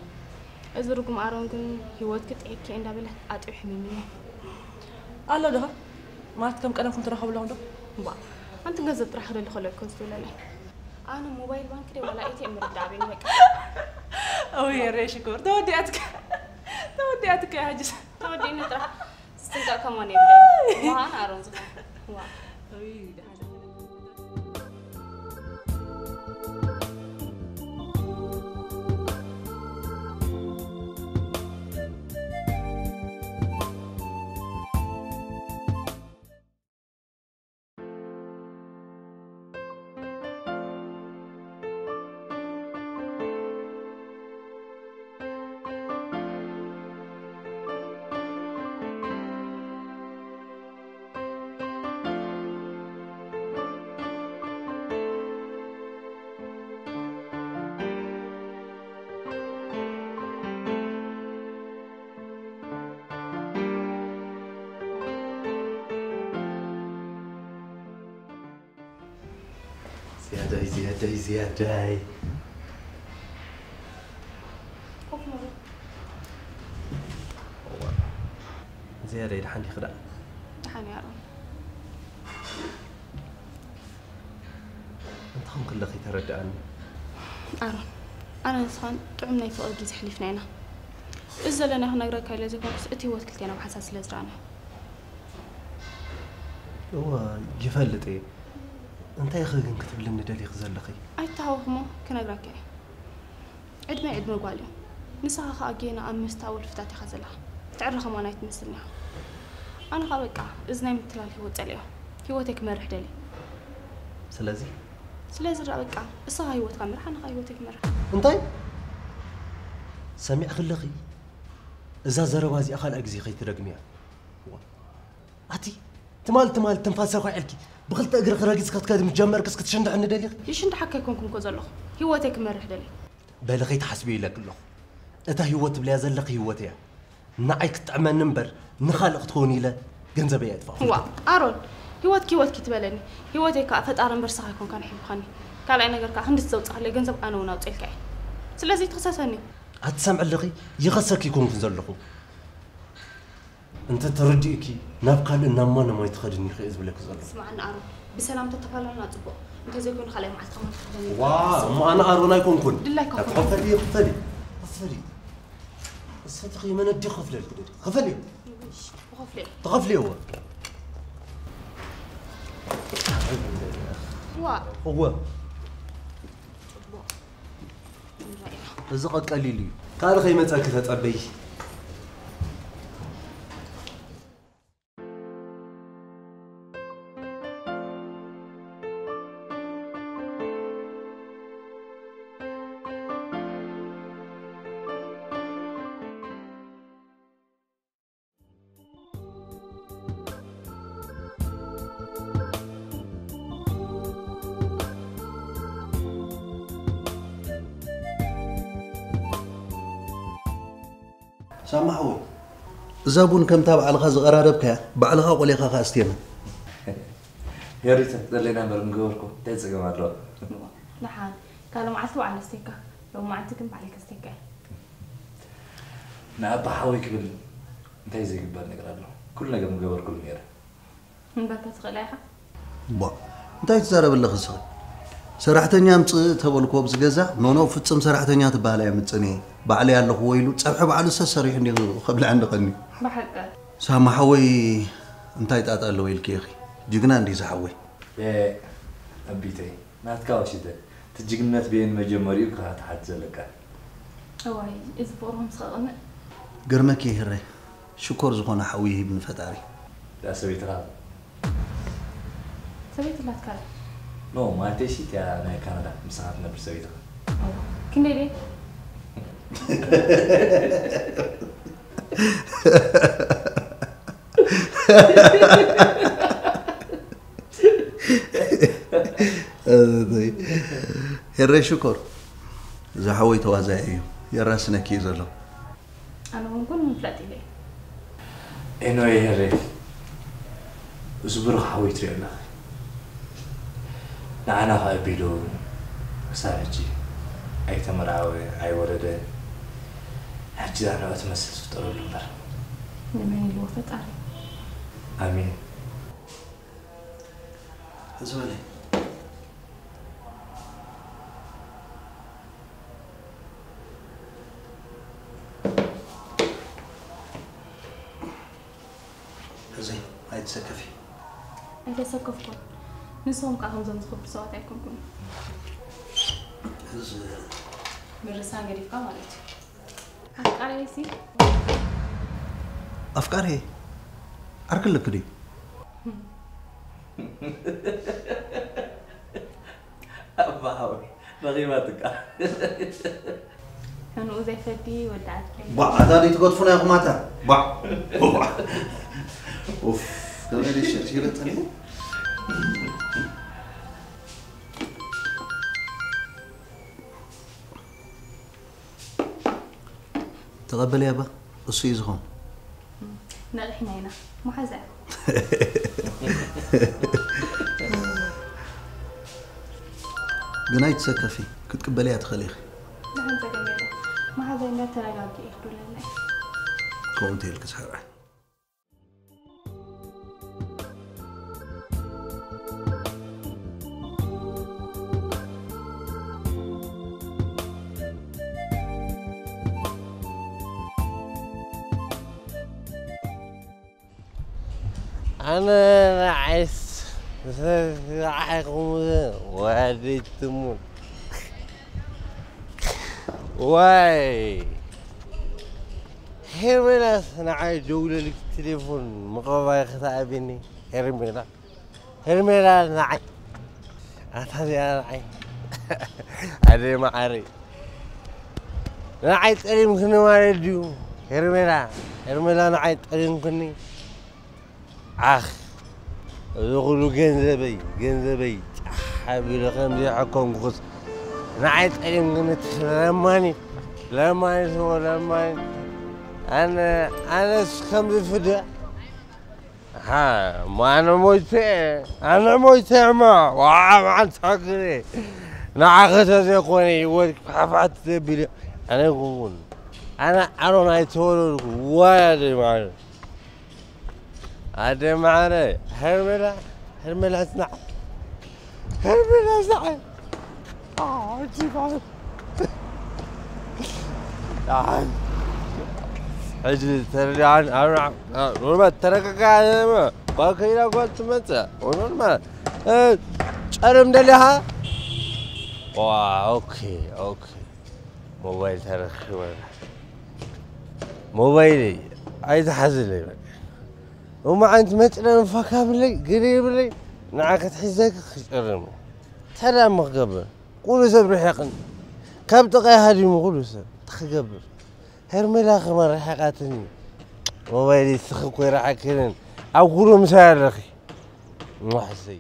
እዚ ርጉም ኣሮን ግን ህይወትኪ ጥዒኪ እየ እንዳበለ ኣጥቢሑ ሕሚምኒ። ኣሎ ዶ? ማለት ከም ቀደምኩም ትራኸቡ ኣለኹም ዶ? እባ፣ ኣንቲ ገንዘብ ጥራሕ ክደሊ ከሎ እኮ ዝደውለለይ። ኣነ ሞባይል ባንክ ድየ ዋላ ኤ ቲ ኤም ምርዳእ ኣበይኒ በቃ። ኣውይ የረይ ሽኮር፣ ተወዲኣትካ። ተወዲኣትካ እያ ሕጂስ። ተወዲእኒ ጥራሕ። ዝጥንቀቕ ከማን የብለይ። ምዃን ኣሮን ዝኾን። ዋ። ዝያዳይ ዝያዳይ ዝያዳይ። ኮፍ በሉ። ዝያዳይ ደሓን ዲኺ ደኣ? ደሓን እየ ኣሮን። እንታይ ከም ከለኺ ተረድኣኒ። ኣሮን፣ ኣነ ንስኻን ጥዑም ናይ ፍቕሪ ግዜ ኣሕሊፍና ኢና። እዚ ዘለና ክነግረካ ኢለ ዘይኮንኩስ፣ እቲ ህይወት ክልቴና ብሓንሳብ ስለ ዝረኣና። እወ፣ ይፈልጥ እየ። እንታይ ኢኺ ግን ክትብልኒ ደሊኺ ዘለኺ? ኣይተሃወኽሞ፣ ክነግረካ እየ። ዕድመይ ዕድመ ጓል እዩ። ንስኻ ኸኣ ጌና ኣብ መስተ ኣወልፍታት ኢኻ ዘለኻ። ትዕረ ከማን ኣይትመስልን ኢኻ። ኣነ ኸኣ በቃ፣ እዚ ናይ ምትላል ህይወት ጸሊኦ። ህይወተይ ክመርሕ ደልየ። ስለዚ ስለዚ ደኣ በቃ፣ እስኻ ህይወትካ ምራሕ፣ ኣነ ኸኣ ህይወተይ ክመርሕ። እንታይ? ሰሚዕኺ ኣለኺ? እዛ ዘረባ እዚኣ ካልኣይ ግዜ ከይትደግምያ። ኣቲ ትማል ትማል ትንፋሰ ኳዕልኪ ብክልተ እግርኺ ረጊጽ ክትከዲ ምስ ጀመርክስ ክትሽንድሕኒ ደሊኺ? ይሽንድሓካ ኣይኮንኩን እኮ ዘለኹ። ህይወተይ ክመርሕ ደልየ። በሊ ከይትሓስብዮ ኢለኪ ኣለኹ። እታ ህይወት ትብልያ ዘለኺ ህይወት እያ። ንዓይ ክትጥዕመኒ እምበር ንኻልእ ክትኸውን ኢለ ገንዘበይ ኣየጥፋእኹ። ዋእ ኣሮን፣ ህይወትኪ ህይወትኪ ትበለኒ። ህይወተይ ከኣ ፈጣሪ እምበር ንስኻ ኣይኮንካን ኣሕሊፍካኒ። ካልኣይ ነገር ከኣ ክንድቲ ዘውጻእክለይ ገንዘብ ኣነ እውን ኣውጺኤልካ እየ። ስለዚ ኣይትኽሰሰኒ። ኣቲ ሰምዒ ኣለኺ፣ ይኸሰኪ ኣይኮንኩን ዘለኹ። እንተ ተረዲእኪ ናብ ካልእ ናብ ማንም ኣይትኸድን ኢኺ እየ ዝብለኪ ዘለኹ። ስምዓኒ ኣሮን፣ ብሰላም ተተፋላልና ጽቡቕ፣ እንተዘይኮይኑ ካልኣይ መዓልቲ ከማን ክትኽደኒ ዋ እሞ ኣነ ኣሮን ኣይኮንኩን። ድላይካ ክፈል። ክፈሊ እየ ክፈሊ። ክፈሊ። እሰቲ ኸይመነዲ ክኸፍለልኪ ደሊ። ክፈሊ። እሺ፣ ክኸፍል እየ። ትኸፍልዮ። ዋ። እወ። ጽቡቕ። ንረኣያ። እዚ ቐቀሊሉ እዩ። ካልእ ከይመጸኪ ተጸበዪ። ሳማ ሓወይ፣ እዛ ቡን ከምታ ባዕልኻ ዝቐራረብካያ ባዕልኻ ቆሊኻ ከኣ ኣስትየና። ሄሪ ተፍቅደለይ እምበር ምገበርኩ እንታይ ጸገም ኣለዎ? ደሓን ካልእ መዓልቲ ባዕለ ኣስተየካ፣ ሎሚ መዓልቲ ግን ባዕለይ ከስተየካ እየ። ንኣባ ሓወይ ክብል እንታይ ዘይግበር ነገር ኣሎ? ኩሉ ነገር ምገበርኩሉ ነይረ። እምበርከ ትኽእላ ኢኻ። ቧእ እንታይ ትዛረቢ ኣለኺ ንስኺ? ሰራሕተኛ ኣምጽእ ተበልኩ ኣብዚ ገዛ ኖኖ ፍጽም ሰራሕተኛ ትበሃል ኣየምጽእን እየ ባዕለይ ኣለኹዎ ኢሉ ጸብሒ ባዕሉ ሰሰሪሑ እንዲኹ ከብልዐኒ ቀንዩ። ብሓቂ። ሳማ ሓወይ እንታይ ጣጣ ኣለዎ ኢልኪ ኢኺ? ጅግና እንድዩ ዝሓወይ። ኣቢተይ ናትካ ወሲደ እቲ ጅግንነት በየን መጀመሪኡ ኢኻ ክትሓት ዘለካ። እዋይ እዚ ፍቕርኹም ስኸቕንእ። ገርመኪ ይህረ ሽኮር ዝኾነ ሓዊ ይሂብ ንፈጣሪ። ዳ ሰበይትኻ ሰበይቲ ኣላትካ ዶ? ኖ ማለተይ ሲ እቲያ ናይ ካናዳ ምሳኻ ትነብር ሰበይትኻ። እዋ ክንደይ ድየ? ሄረይ ሽኮር ዝሓወይ ተዋዛኢ እዩ የራስነኪ እዩ ዘሎ። ኣነ እውን ኩሉ ምፍላጥ ኢለ እየ። ኤኖይ ሄረይ እዚ ብሩኽ ሓወይ ትሪኦ ኣለኺ ንዓና ከኣ ኣቢሉ ክሳብ ሕጂ ኣይተመርዓወ ኣይወለደ ሕጂ ዛዕባ ትመስል ዝፍጠረሉ እምበር። ንመን ኢልዎ ፈጣሪ። ኣሜን። ዝበለ እዚ ኣይትሰከፊ። ኣይተሰከፍኩን። ንስኹም ከኣ ከምዞም ዝኽብሩ ሰባት ኣይኮንኩን። እዚ ምርሳን ገዲፍካ ማለት እዩ። ኣፍቃሪየይ ሲ ኣፍቃሪየይ ዓርኪ ኣለኪ ድዩ? ኣባ ሓወይ ረኺባትካ። ሕንኡ ዘይፈዲ ወዲ ዓድኪ። ቧዕ ኣታ ደይ ትገድፉና ኢኹም ኣታ ቧዕ ቧዕ ኡፍ ከመይ ደይ ሸርሺረ ጸኒሑ። ተቐበልያ እባ እሱ እዩ ዝኾን። ነቒሕና ኢና መሓዛ እያ። ግን ኣይትሰከፊ ክትቅበልያ ትኽእል ኢኺ። ደሓን ጸገም የለን መሓዛይ እንዳተረጋግኤ ክድውለልና እየ። ከምኡ እንተኢልኪ ዝሓርዓይ። ኣነ ንዓይስ ዝረኣኹም ወዲትሙን። ዋይ፣ ሄርሜላስ ንዓይ ደውለልኪ፣ ቴሌፎን ምቕባይ ክትኣብኒ። ሄርሜላ፣ ሄርሜላ ንዓይ፣ ኣታ እዚኣ ንዓይ፣ ኣደ መዓረይ፣ ንዓይ ጠሊምክኒ ማለት ድዩ? ሄርሜላ፣ ሄርሜላ ንዓይ ጠሊምክኒ። ዓኽ፣ እዚ ኩሉ ገንዘበይ፣ ገንዘበይ ጫሕ ኣቢሉ ከም ዘይሐከምኩስ፣ ንዓይ ጠሊምክኒ። ለማኒ፣ ለማኒ ስሞ፣ ለማኒ። ኣነ፣ ኣነስ ከምዚ ፍደ። ሃ፣ እሞ ኣነ ሞይተ፣ ኣነ ሞይተ እሞ፣ ዋ፣ መዓንታ ግሬ። ንዓኸ ተዘይኮነ፣ ህይወት ክፋሕፋሕ ተዘቢሉ፣ ኣነ ይኩን። ኣነ ኣሮን ኣይተወለድኩ፣ ዋይ ኣደ መዓረ። ኣደ መዓረ፣ ሄርሜላ፣ ሄርሜላ ጽናዕ። ሄርሜላ ጽናዕ። ኣዎ፣ እጅ ማለት። ኣይ። ሕጂ ተረዳን፣ ኣሮ-፣ ሮበት ተረጋጋ፣ ባከይራ ጓል ትመጽእ። ሆኖን ማለት፣ እ፣ ጨርም ደሊኻ? ዋ፣ ኦኬ፣ ኦኬ። ሞባይል ተረኪበ። ሞባይለይ ኣይትሓዝለይ በቃ። እሞ ዓይነት መጭረን ፋካ ብለይ፣ ግሪ ብለይ፣ ንዓ ክትሕዘኪ ክጭርም። እንታይ ደኣ እሞ ክገብር? ኩሉ ሰብ ርሒቕን። ካብ ጥቓይ ሃዲሙ ኩሉ ሰብ። እንታይ ክገብር? ሄርሜላ ከማን ርሒቓትኒ። ሞባይለይ ስኺ እኮ ይረሓክንን። ኣብ ኩሉ ምሳይ ኣለኺ። እሞ ሕሰይ።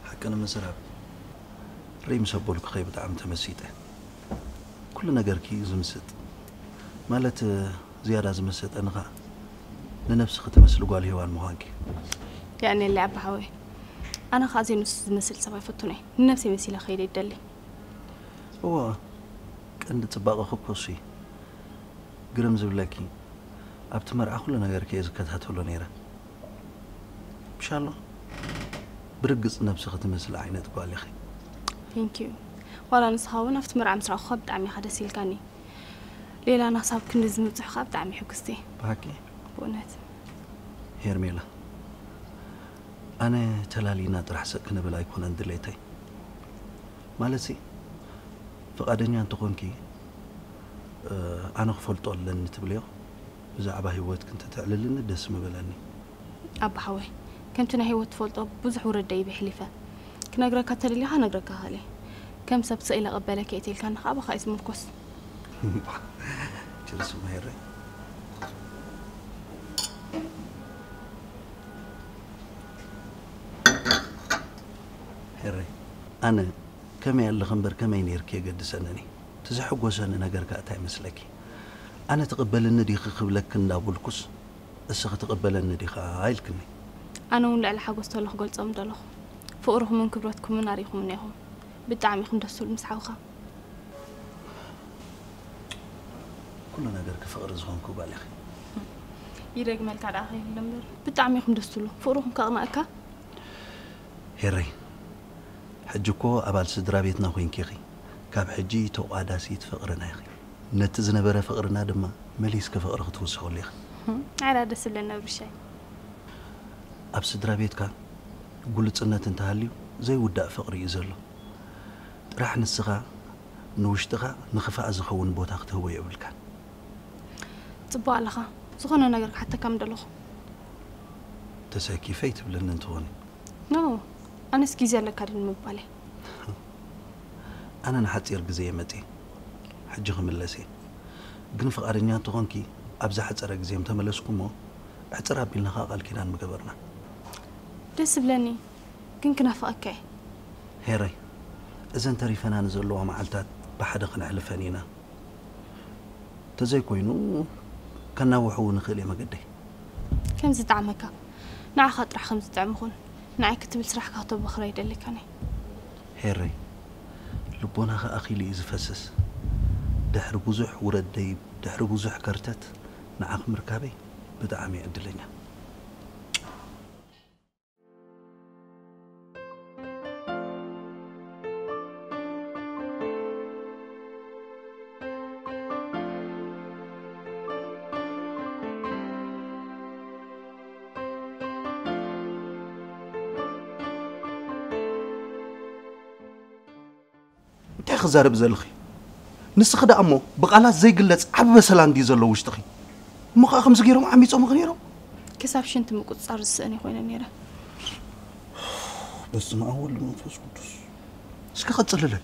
ሓቂ ንምዝራብ፣ ሪም ሰቦልኩ ከይ ብጣዕሚ ተመሲጠ። ኩሉ ነገርኪ እዩ ዝምስጥ። ማለት፣ ዝያዳ ዝመሰጠኒ ኸኣ ንነብስኺ ትመስሊ ጓል ሄዋን ምዃንኪ። የቐንየለይ ኣባ ሓወይ። ኣነ ኸኣ ዘይንሱ ዝመስል ሰብ ኣይፈቱን እየ። ንነብሰይ መሲለ ክኸይድ እየ ዝደሊ። እወ፣ ቀንዲ ጽባቐኺ እኮ እሱ እዩ። ግርም ዝብለኪ፣ ኣብቲ መርዓ ኩሉ ነገርኪ እየ ዝከታተሎ ነይረ። ምሻሎ፣ ብርግጽ ነብስኺ ትመስሊ ዓይነት ጓል ኢኺ። Thank you። ዋላ ንስኻ እውን ኣብቲ መርዓ ምስ ረኣኹኻ ብጣዕሚ ኢኻ ደስ ኢልካኒ። ሌላ ክሳብ ክንዲ ዝምብጽሑኻ ብጣዕሚ ሕጉስቲ። ብሓቂ? ብእውነት። ሄርሜላ፣ ኣነ ተላሊና ጥራሕ ስቕ ክንብል ኣይኮነን ድሌተይ። ማለትሲ፣ ፍቓደኛ እንተኾንኪ፣ እ፣ ኣነ ክፈልጦ ኣለኒ ትብልዮ፣ ብዛዕባ ህይወትኪ እንተተዕልልኒ ደስ ምበለኒ። ኣባ ሓወይ፣ ከምቲ ናይ ህይወት ትፈልጦ ብዙሕ ውረድ ደይበ ኣሕሊፈ። ክነግረካ ተደሊኻ ነግረካ እኽእል እየ። ከም ሰብ ስቕ ኢለ እቕበለኪ እየ ተይልካኒ ኸኣ ብኻ እየ ዝምርኮስ። ችርስ ማይረ። ሄረይ፣ ኣነ ከመይ ኣለኺ እምበር ከመይ ነይርኪ የገድሰንን እዩ። እቲ ዘሐጎሰኒ ነገር ከኣ እንታይ ይመስለኪ? ኣነ ትቕበልኒ ዲኺ ክብለኪ እንዳበልኩስ፣ እስኺ ትቕበለኒ ዲኻ ኢልክኒ። ኣነ እውን ልዕሊ ሓጎስ ተሎ ክገልጾ ምደለኹ። ፍቕርኹምን ክብረትኩምን ኣርኢኹምኒ ኢኹም። ብጣዕሚ ኢኹም ደስ ትብሉ ምስ ሓውኻ። ኩሉ ነገርኪ ፍቕሪ ዝኾንኩ ጓል ኢኺ። ይደግመልካ ደኣ ከይህሉ እምበር። ብጣዕሚ ኢኹም ደስ ትብሉ። ፍቕርኹም ከቕንኣካ። ሄረይ፣ ሕጂ እኮ ኣባል ስድራ ቤትና ኮይንኪ ኢኺ። ካብ ሕጂ ተቋዳሲት ፍቕርና ኢኺ። ነቲ ዝነበረ ፍቕርና ድማ መሊስኪ ፍቕሪ ክትውስኸሉ ኢኺ። ኣራ ደስ ዝብለኒ ኣብርሻይ። ኣብ ስድራ ቤትካ ግሉጽነት እንተሃልዩ ዘይውዳእ ፍቕሪ እዩ ዘሎ። ጥራሕ ንስኻ ንውሽጥኻ ንኽፋእ ዝኸውን ቦታ ክትህቦ የብልካን። ጽቡቕ ኣለኻ። ዝኾነ ነገር ክሓተካ ምደለኹ። ተሰኪፈ ይትብለኒ እንትኾኒ። ኖ፣ ኣነስ ግዜ ኣለካ ድን ምባለይ። ኣነ ንሓጺር ግዜ እየ መጺእ። ሕጂ ክምለስ እየ። ግን ፍቓደኛ እንተኾንኪ፣ ኣብዚ ሓጸረ ግዜ ምተመለስኩ እሞ፣ ዕጽር ኣቢልና ኸኣ ቃል ኪዳን ምገበርና። ደስ ዝብለኒ፣ ግን ክናፍቐካ እየ። ሄረይ፣ እዘን ተሪፈና ንዘለዋ መዓልታት ብሓደ ከነሕልፈን ኢና። ተዘይኮይኑ፣ ከናውሖ እውን ንኽእል እየ መገደይ። ከም ዝጠዓመካ። ንዓኻ ጥራሕ ከም ዝጥዕም ኹን። ንዓይ ክትብል ስራሕካ ክተበኽር ኣይደለካን እየ። ሄረይ፣ ልቦናኻ ኣኺሉ እዩ ዝፈስስ። ድሕሪ ብዙሕ ውረድ ደይብ፣ ድሕሪ ብዙሕ ከርተት፣ ንዓኺ ምርካበይ ብጣዕሚ እየ ዕድለኛ። እንታይ ክዛረብ ዘለኺ? ንስኺ ደኣ እሞ ብቓላት ዘይግለጽ ዓቢ በሰላ እንድዩ ዘሎ ውሽጥኺ። እሞ ከኣ ከምዚ ገይሮም ዓሚጾምኺ ነይሮም? ክሳብ ሽንቲ ምቁጽጻር ዝስእን እየ ኮይነ ነይረ። በስመ ኣብ ወወልድ ወመንፈስ ቅዱስ። እስኪ ቀጽልለይ።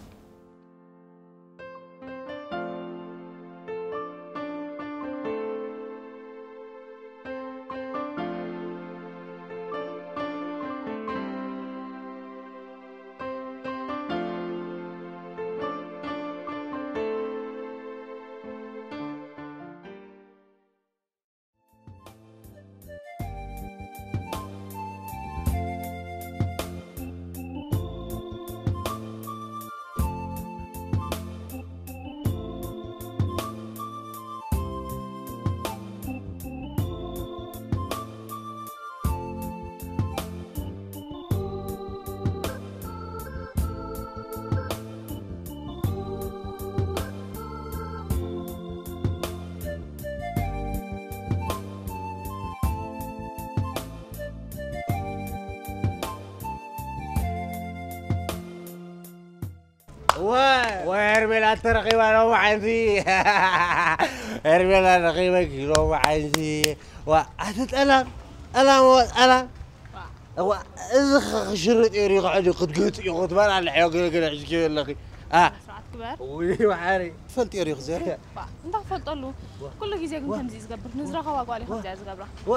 እወ፣ እወ፣ ሄርሜላ ተረኺባ ሎሚ ዓይንቲ። ሄርሜላ ረኺበኪ ሎሚ ዓይንቲ። ዋ፣ ኣቲ ጠላም፣ ጠላም፣ ወ፣ ጠላም። እዋ፣ እዚ ኸ ክሽርጥ እዩ፣ ሪኻ ዕዱ ክትገጥ እዩ፣ ክትበላ ኣለሕ፣ ገለ፣ ገለ፣ ሕጂ ኣለኺ። ኣ። ስርዓት ግበር። ውይ፣ ወሓሪ። ትፈልጥ እዩ፣ ሪኽ ዘር። ባ፣ እንታይ ክፈልጠሉ? ኩሉ ግዜ ግን ከምዚ እዩ ዝገብር። ንዝረኸባ ጓል እዩ ከምዚኣ ዝገብራ። ዋ፣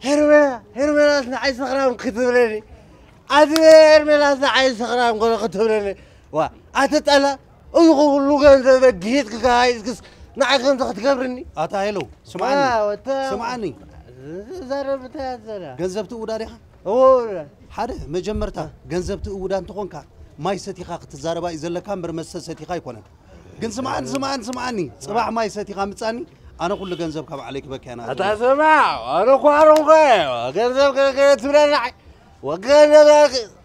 ሄርሜላ፣ ሄርሜላስ ንዓይ ሰኽራም ክትብለኒ። ኣቲ ሄርሜላስ ንዓይ ሰኽራም ገለ ክትብለኒ። ዋ፣ ኣቲ ጠላ፣ እዚ ኩሉ ገንዘብ በጊት ክካይስክስ ንዓይ ከምዚ ክትገብርኒ? ኣታ ሄሎ፣ ስምዓኒ። ዋ፣ ወታ-፣ ስምዓኒ። ዘረብ እንታይ ኣዘላ? ገንዘብ ትእውዳ ዲኻ? እዎ። ሓደ፣ መጀመርታ ገንዘብ ትእውዳ እንተኾንካ፣ ማይ ሰቲኻ ክትዛረባ እዩ ዘለካ እምበር መስተ ሰቲኻ ኣይኮነን። ግን ስምዓኒ፣ ስምዓኒ፣ ስምዓኒ። ጽባሕ ማይ ሰቲኻ ምጻኒ፣ ኣነ ኩሉ ገንዘብ ካብ ዓለይ ክበክያ እያ። ኣታ ስማዕ፣ ኣነ እኮ ኣሮንኳ እየ። ገንዘብ ገለ ገለ ትብለኒ። ወገን ነብራ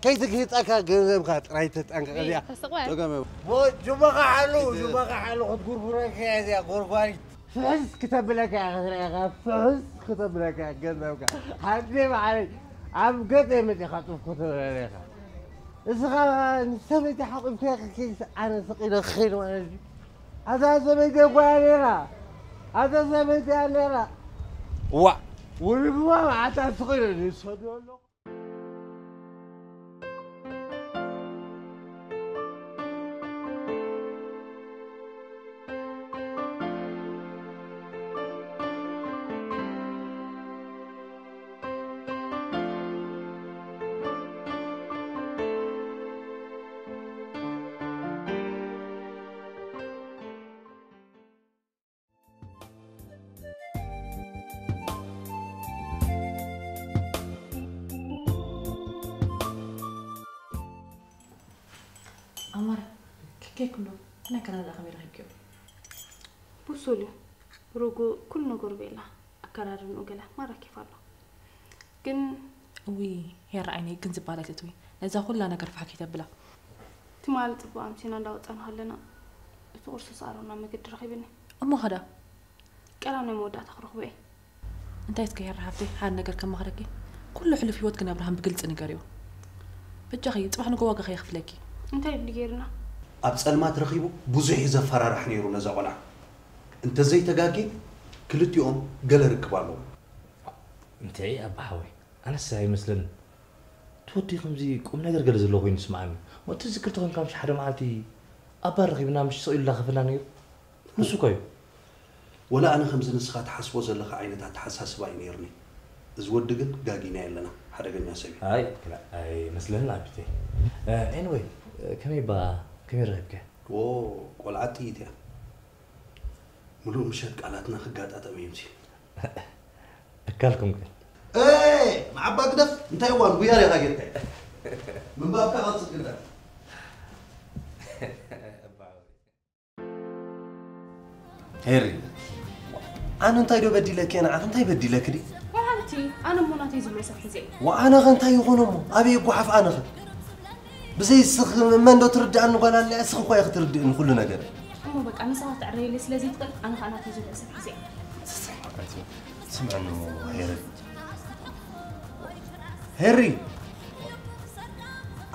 ከይትግህፀካ ገንዘብካ ጥራይ ተጠንቀቕ። እዚኣ ተስቕበል። ጸገም የብሉ። ሞ-፣ ጅሞኻ ሓሉ፣ ጅሞኻ ሓሉ ክትጉርጉረካ እያ እዚኣ ጎርጓሪት። ፍሕስ ክተብለካ እያ ክትርእየካ፣ ፍሕስ ክተብለካ እያ ገንዘብካ። ሓንቲ መዓረይ ኣብ ገፀ መፂኻ ጡፍ ክትብለኒ ኢኻ። እስኻ ንሰበይቲ ሓቑፍካ ከይስ ኣነ ስቕ ኢለ ክኸይድ ማለት እዩ። ኣታ ሰበይቲ እኮ እያ ነይራ። ኣታ ሰበይቲ እያ ነይራ። ዋ። ውልግዋ መዓልታ ስቕ ኢለ ዝሰዶ ኣለኹ። ኣማረ፣ ከከይ ኩሉ ነገር ኣላ ከመይ ረኺብክዮ? ብሱል እዩ። ርጉእ፣ ኩሉ ነገሩ ቤላ፣ ኣከራርንኡ ገለ ማራ ኬፍ ኣሎ። ግን እውይ፣ ሄራ ዓይነይ ግን ዝባል ኣይትእትዊ። ነዛ ኩላ ነገር ፋሕ ከይተብላ። ትማሊ ጽቡቕ ኣምሲና እንዳወጻና ከለና፣ እቲ ቁርሲ ዝቐረብና መገዲ ረኺብኒ። እሞ ኸዳ? ቀዳም ናይ መወዳእታ ክረኽቦ እየ። እንታይ እስከ ሄራ ሓፍተይ፣ ሓደ ነገር ከማኽረኪ። ኩሉ ሕሉፍ ህይወትክን ኣብርሃም ብግልጺ ንገርዮ። በጃኺ፣ ጽባሕ ንጎ ዋጋ ከየኽፍለኪ። እንታይ ድዩ ገይሩና? ኣብ ጸልማት ረኺቡ ብዙሕ እዩ ዘፈራርሕ ነይሩ ነዛ ቆልዓ። እንተዘይተጋግየ ክልቲኦም ገለ ርክብ ኣለዎም። እንተ ኣባ ሓወይ ኣነስ ኣይመስለንን። እቲ ወዲ ከምዚ ቁም ነገር ገለ ዘለዎ ኮይኑ ይስምዓኒ። እሞ ትዝክር ተኾንካ ምሽ ሓደ መዓልቲ ኣባ ረኺብና ምሽ ስቕ ኢሉ ላኸፈና ነይሩ። ንሱ እኮ እዩ። ወላ ኣነ ከምዚ ንስኻ ትሓስቦ ዘለኻ ዓይነት ኣተሓሳስባ እዩ ነይርኒ። እዚ ወዲ ግን ጋጊና ኣለና ሓደገኛ ሰብ እዩ። ኣይ ክላ ኣይመስለንን ኣቢተይ። ኤኒወይ ከመይ ባ ከመይ ረኺብካ? ዎ ቆልዓ ጥይት እያ። ምሉእ ምሸት ቃላትና ክጋጣጠም እዩ ምሲል። እካልኩም ግን መዓባ ግደፍ እንታይ እዋን ጉያ ሪኻ ጌርካ ምንባብካ ቀጽል ግዳ ሄሪ ኣነ እንታይ ዶ በዲለኪ ንዓኺ እንታይ በዲለኪ ዲ ወሓንቲ ኣነ እሞ ናተይ ዝብሎ ሰብ ሒዘ እየ ወኣነኸ እንታይ ይኾኖ እሞ ኣበይ የጓሓፍ ኣነኸ ብዘይ ስኽ መን ዶ ትርድኣኒ ጓል ኣለያ ስኽ እኳ ኢኺ ትርድእኒ ኩሉ ነገር እሞ በቃ ንስኻ ትዕረየለይ ስለ ዘይትኽእል ኣነ ኸኣ ናተይ ዝብሎ ሰብ ሒዘ እየ ስምዕኒ እሞ ሄሪ ሄሪ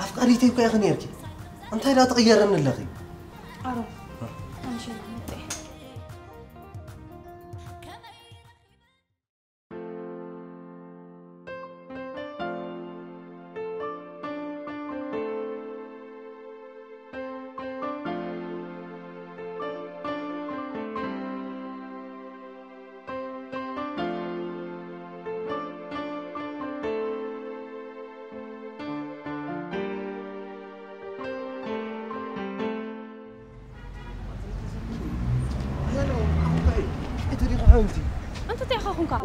ኣፍቃሪተይ እኳ ኢኺ ነርኪ እንታይ ዳ ትቕየረኒ ኣለኺ ኣሮን ኣምሽና መጤ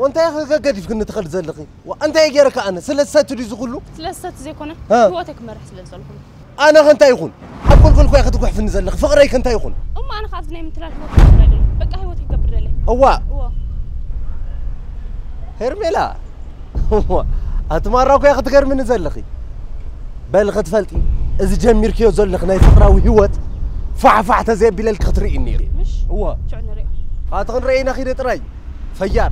እንታይ ገዲፍክኒ ትኸድ ዘለኺ እንታይ ገይረካ ኣነ ስለ ዝሰቱ ድዩ ዝኹሉ ስለ ዝሰቱ ዘይኮነ ህይወተይ ክመርሕ ስለ ዝፀልኹ ኣነ ከ እንታይ ይኹን ኣብ ጎልጎል ኮያ ክትጉሕፍኒ ዘለኺ ፍቕረይ ከ እንታይ ይኹን እሞ ኣነ ከ ኣብዚ ናይ ምትላል ህይወት ክገብር ኣይደለኹ በቃ ህይወት ይገብር ደለ እዋ እዋ ሄርሜላ ኣቲ ማራ ኮያ ክትገርምኒ ዘለኺ በል ክትፈልጢ እዚ ጀሚርክዮ ዘለኺ ናይ ፍቕራዊ ህይወት ፋሕፋሕ ተዘየቢለልኪ ክትርእይኒ ኢኺ ምሽ እዋ ሽዑ ንሪኦ ኣቲ ክንረኤና ኺደ ጥራይ ፈያር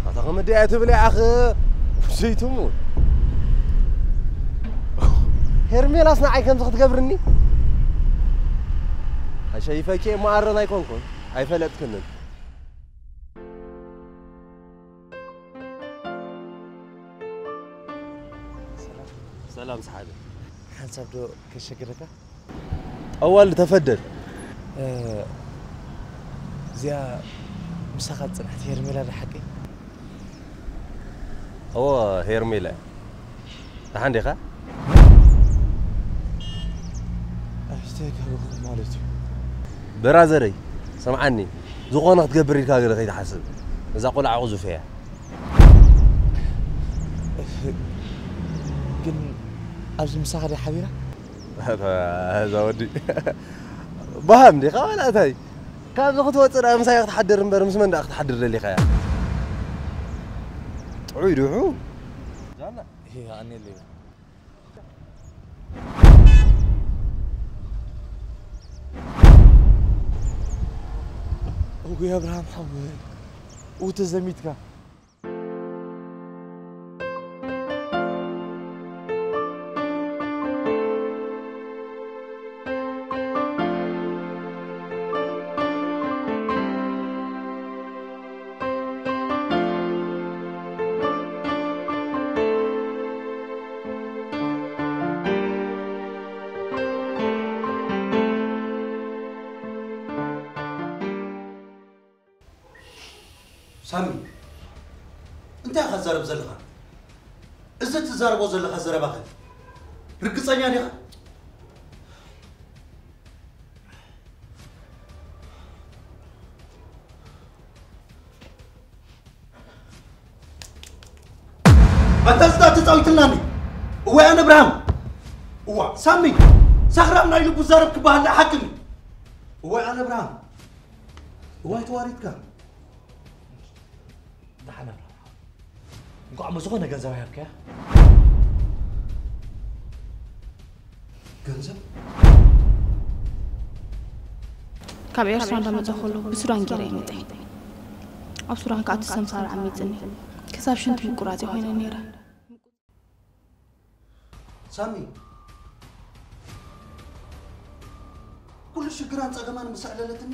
ኣታ ከመዲ እያ ትብል ኣኺ ዘይትሙ ሄርሜላስ ንዓይ ከምዚ ክትገብርኒ ኣሸይፈኪ እሞ ኣረን ኣይኮንኩን ኣይፈለጥክንን ሰላም ሰሓቢ ሓንሳብ ዶ ከሸግረካ ጠዋል ተፈደል እዚኣ ምሳኻ ዝፅንሐት ሄርሜላ ዶ ሓቂ? እወ ሄርሜላ እያ። ደሓን ዲኻ? ኣሽተይ ከብኹም ማለት እዩ። ብራዘረይ ስምዓኒ ዝኾነ ክትገብር ኢልካ ገለ ከይትሓስብ እዛ ቆልዓ ቁዙፍ እያ። ግን ኣብዚ ምሳኻ ድያ ሓቢራ? እዛ ወዲ በሃም ዲኻ ዋላ እንታይ ካብዚ ክትወፅእ ደኣ ምሳይ ክትሓድር እምበር ምስ መን ደኣ ክትሓድር ደሊኻያ ጥዑይ ድሑ ዛና ይሄ ኣኔለይ እጉ ኣብርሃም ሓወይ እው ተዘሚትካ ሳሚ እንታይ ኢኻ ትዛረብ ዘለኻ? እዚ ትዛረቦ ዘለኻ ዘረባኸ ርግጸኛ ዲኻ? ኣታ ዝዳ ተጻዊትልናኒ እዋይ ኣነ እብርሃም እዋ ሳሚ ሳኽራም ናይ ልቡ ዛረብ ክበሃል ሓቅኒ እዋይ ኣነ እብርሃም እዋይ ተዋሪድካ ደሓን እብርሃም እንኳዕ ዝኾነ ገንዘብ ኣይሃብካያ ገንዘብ ካብ ኤርትራ እንዳመፀ ከሎ ብሱዳን ገይረ ይመፀ ኣብ ሱዳን ከዓ እቲ ሰምሳር ዓሚፅኒ ክሳብ ሽንቲ ምቁራፅ ኮይነ ነይረ ሳሚ ኩሉ ሽግራን ጸገማን ምስ ኣዕለለትኒ፣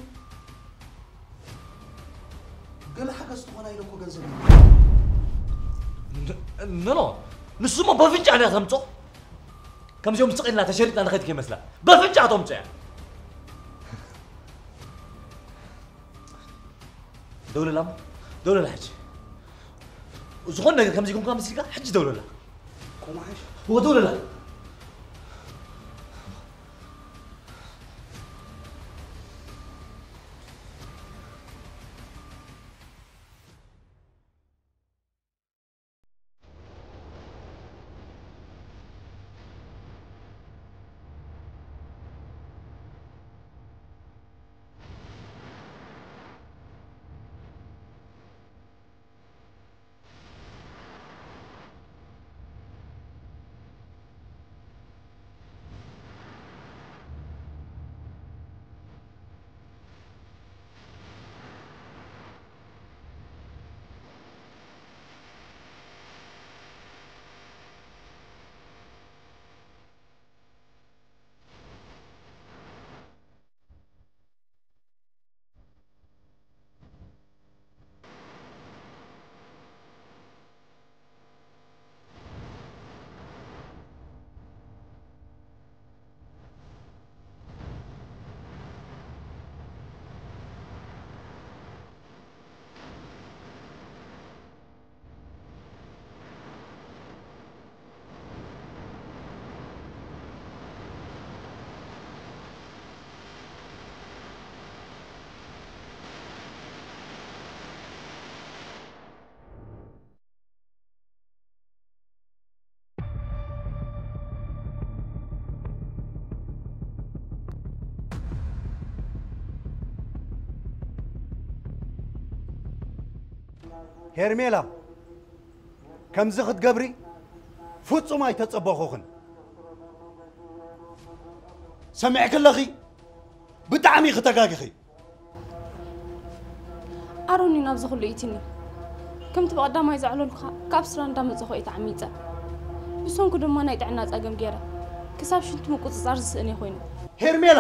ገለ ሓገዝ ትኾና ኢለ እኮ ገንዘብ የብለይን። ኖ፣ ኖ፣ ንሱ እሞ በፍንጫ ድያ ተምጾ? ከምዚኦም ስቕ ኢልና ተሸሪጥና ንኸይድ ከይመስላ። በፍንጫ ተምጾ እያ። ደውለላ እሞ፣ ደውለላ ሕጂ። ዝኾነ ነገር ከምዚ ይኩንካ መሲልካ፣ ሕጂ ደውለላ። ኮማሓሽ። እወ፣ ደውለላ። ሄርሜላ፣ ከምዚ ክትገብሪ ፍጹም ኣይተጸበኹኽን። ሰሚዕኪ ኣለኺ? ብጣዕሚ ኢኺ ተጋጊኺ። ኣሮን እዩ ናብዚ ኩሉ እእቲኒ። ከምቲ ብቐዳማይ ዘዕለልኩኻ፣ ካብ ስራ እንዳመጸኹ እየ ተዓሚጸ። ብሰንኩ ድማ ናይ ጥዕና ጸገም ገይረ፣ ክሳብ ሽንቲ ምቁጽጻር ዝስእን እየ ኮይኑ። ሄርሜላ፣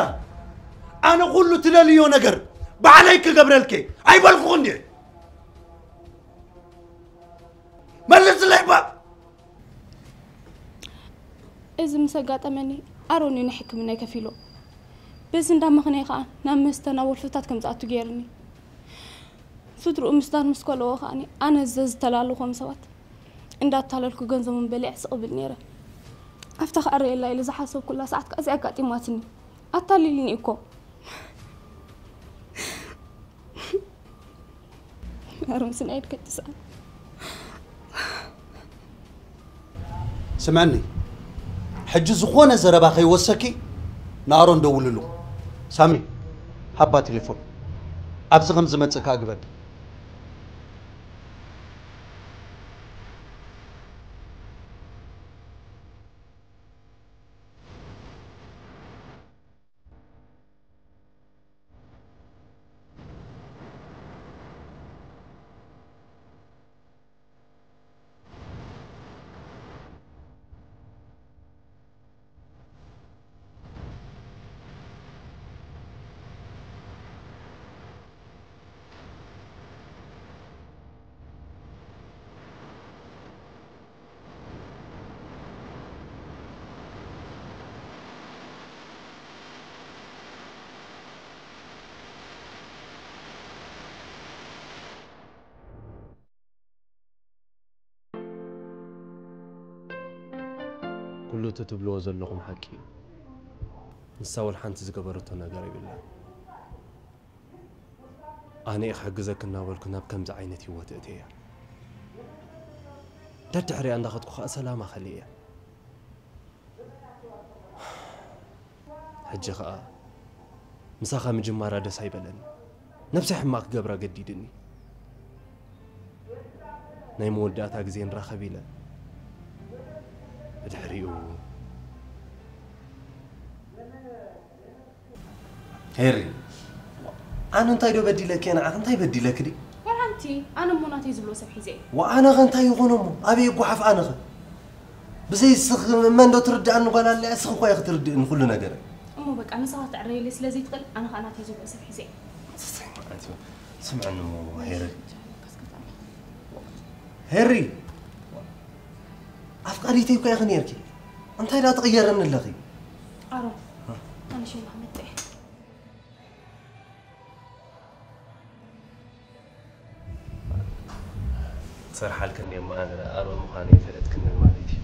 ኣነ ኩሉ ትደልዮ ነገር ባዕለይ ክገብረልኪ ኣይበልኩኽን ድየ? መልስለይ እባ። እዚ ምስ ኣጋጠመኒ ኣሮን እዩ ንሕክምናይ ከፊሎ። በዚ እንዳ ምኽንያይ ከኣ ናብ መስተ ናብ ወልፍታት ከም ዝኣቱ ገይርኒ። ስድርኡ ምስዳን ምስ ከለዎ ከኣኒ ኣነ ዘዝተላለኾም ሰባት እንዳታለልኩ ገንዘቦም በሊዐ ስቕ ብል ነይረ። ኣብታ ክዕረየላ ኢለ ዝሓሰብኩላ ሰዓት ከኣ እዚኣ ኣጋጢማትኒ። ኣታሊልኒ እኮ። ኣሮን ስንዓይ ከትስኣል። ስምዕኒ፣ ሕጂ ዝኾነ ዘረባ ከይወሰኪ ንኣሮን ደውልሉ። ሳሚ፣ ሃባ ቴሌፎን። ኣብዚ ከም ዝመጽእ ከኣ ግበሪ። ኩሉ እቲ ትብልዎ ዘለኹም ሓቂ እዩ። ንሳ ወላ ሓንቲ ዝገበረቶ ነገር የብላን። ኣነ እየ ክሕግዘኪ እናበልኩ ናብ ከምዚ ዓይነት ህይወት እእትየያ። ደድሕሪኣ እንዳኸድኩ ኸኣ ሰላማ ከሊእያ። ሕጂ ኸኣ ምሳኻ ምጅማራ ደስ ኣይበለኒ። ነብሰይ ሕማቕ ክገብራ ገዲድኒ። ናይ መወዳእታ ግዜ ንራኸብ ኢለ ብድሕሪኡ። ሄሪ፣ ኣነ እንታይ ዶ በዲለኪ? ንዓኺ እንታይ በዲለኪ ድዩ? ወላ ሓንቲ። ኣነ እሞ ናተይ ዝብሎ ሰብ ሒዘ እየ። ወኣነኸ እንታይ ይኾኖ እሞ? ኣበይ ይጓሓፍ ኣነኸ? ብዘይ እስኺ መን ዶ ትርድኣኒ ጓል ኣለ? እስኺ እኳ ኢኺ ትርድእኒ ኩሉ ነገር። እሞ በቃ ንስኻ ክትዕረየለይ ስለ ዘይትኽእል ኣነ ኸኣ ናተይ ዝብሎ ሰብ ሒዘ እየ። ስምዕኒ ሄሪ። ሄሪ፣ ኣፍቃሪተይ እኮ ኢኺ ነይርኪ። እንታይ ዳ ትቕየረኒ ኣለኺ? ኣሮን፣ ኣነ ሽማ ክመጽእ እየ። ክሰርሓልክን እየ እሞ ኣነ ኣሮን ምዃነይ ፈለጥክኒ ማለት እዩ።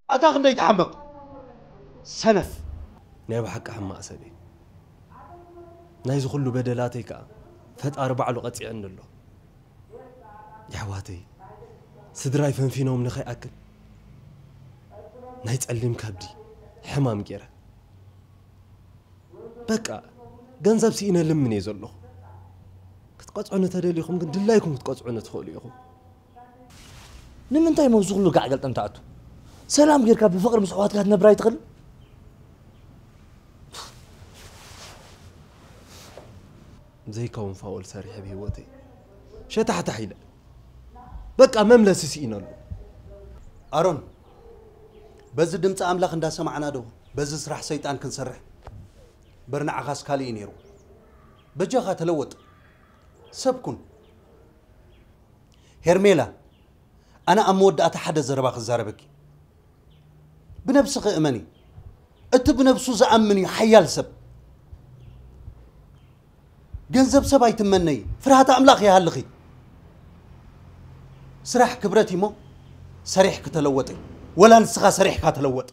ኣታ ክንደይ ትሓምቕ ሰነፍ። ናይ ብሓቂ ሕማቕ ሰብ እየ። ናይዚ ኩሉ በደላተይ ከኣ ፈጣሪ ባዕሉ ቀጺዐኒ ኣሎ። የሕዋተይ ስድራይ ፈንፊኖም ንኸይኣክል ናይ ጸሊም ከብዲ ሕማም ገይረ። በቃ ገንዘብ ስኢነ ልምን እየ ዘለኹ። ክትቀጽዑኒ ተደሊኹም ግን ድላይኩም ክትቀጽዑኒ ትኽእሉ ኢኹም። ንምንታይ ሞዚ ኩሉ ጋዕ ገልጠም ትኣቱ? ሰላም ጌርካ ብፍቕሪ ምስ ኣሕዋትካ ክትነብር ኣይትኽእል? ዘይከውን ፋውል ሰሪሐ ብህይወተይ ሸታሕታሕ ኢለ በቃ መምለሲ ስኢነሉ። ኣሮን፣ በዚ ድምፂ ኣምላኽ እንዳሰማዕና ዶ በዚ ስራሕ ሰይጣን ክንሰርሕ? በር ንዓኻስ ካልእ እዩ ነይሩ። በጃኻ ተለወጥ፣ ሰብ ኩን። ሄርሜላ፣ ኣነ ኣብ መወዳእታ ሓደ ዘረባ ክዛረበኪ። ብነብስኺ እመኒ። እቲ ብነብሱ ዝኣምን እዩ ሓያል ሰብ። ገንዘብ ሰብ ኣይትመነይ፣ ፍርሃት ኣምላኽ ይሃልኺ። ስራሕ ክብረት እሞ ሰሪሕኪ ተለወጢ፣ ወላ ንስኻ ሰሪሕካ ተለወጥ።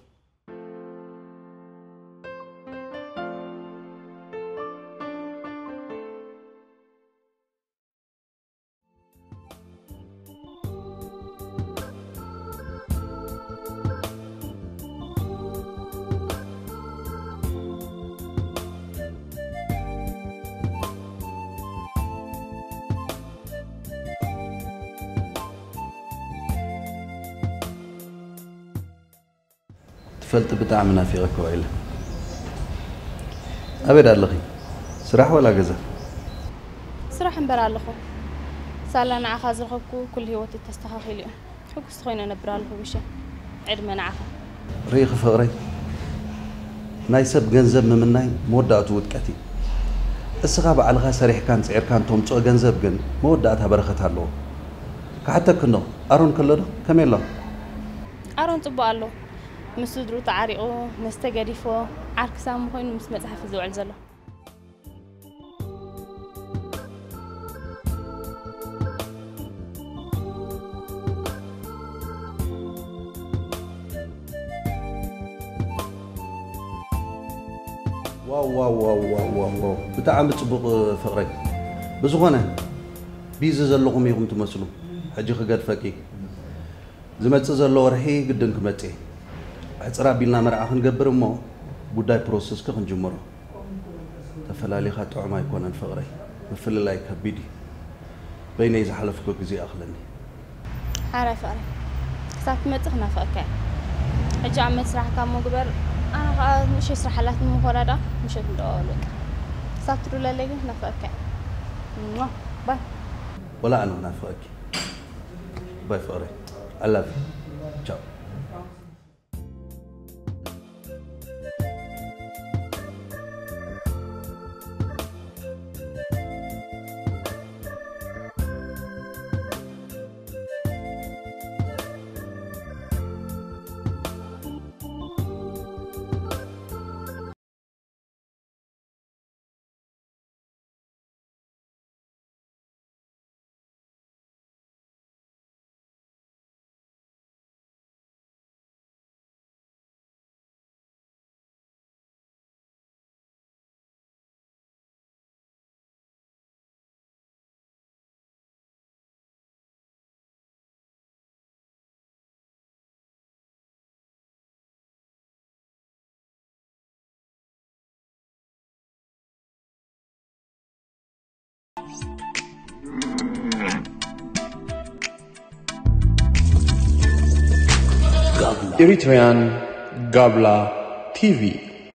ትፈልጢ ብጣዕሚ ናፊቐኪ ውዒለ። ኣበይ ኣለኺ? ስራሕ ዋላ ገዛ? ስራሕ እምበር ኣለኹ። ሳላ ንዓኻ ዝረኸብኩ ኩሉ ህይወት ተስተኻኺሉ እዩ። ሕጉስቲ ኮይነ እነብር ኣለኹ ብሸ። ዕድመ ንዓኻ። ርኢኺ ፍቕረይ፣ ናይ ሰብ ገንዘብ ምምናይ መወዳእቱ ውድቀት እዩ። እስኻ ባዕልኻ ሰሪሕካን ጽዒርካን ተምጽኦ ገንዘብ ግን መወዳእታ በረኸት ኣለዎ። ክሓተኪ እንዶ፣ ኣሮን ከሎ ዶ? ከመይ ኣሎ? ኣሮን ጽቡቕ ኣሎ። ምስ ስድሩ ተዓሪቑ፣ መስተ ገዲፎ፣ ዓርኪ ሳሚ ኮይኑ ምስ መጽሓፊ ዝውዕል ዘሎ። ዋው ዋው ዋው ዋው ዋው ዋው ብጣዕሚ ጽቡቕ ፍቕረይ። ብዝኾነ ቢዚ ዘለኹም ኢኹም ትመስሉ። ሕጂ ክገድፈኪ። ዝመጽእ ዘሎ ወርሒ ግድን ክመጽእ እየ። ሕጽር ኣቢልና መርዓ ክንገብር እሞ ጉዳይ ፕሮሰስኪ ክንጅምሮ። ተፈላሊኻ ጥዑም ኣይኮነን ፍቕረይ። ምፍልላይ ከቢድ እዩ። በይነይ ዝሓለፍኩ ግዜ ይኣኽለኒ። ሓራይ ፍቕረይ፣ ክሳብ ትመጽእ ክናፍቐካ እየ። ሕጂ ኣብ መት ስራሕካ እሞ ግበር፣ ኣነ ኸኣ ንእሽተይ ስራሕ ኣላትኒ ምኾዳ ደኣ ምሸት ንደዋወል በቃ። ክሳብ ትድውለለይ ግን ክናፍቐካ እየ። ሟ፣ ባይ። ወላ ኣነ ናፍቐኪ ባይ ፍቕረይ። I love you. ቻው። Eritrean Gabla T V.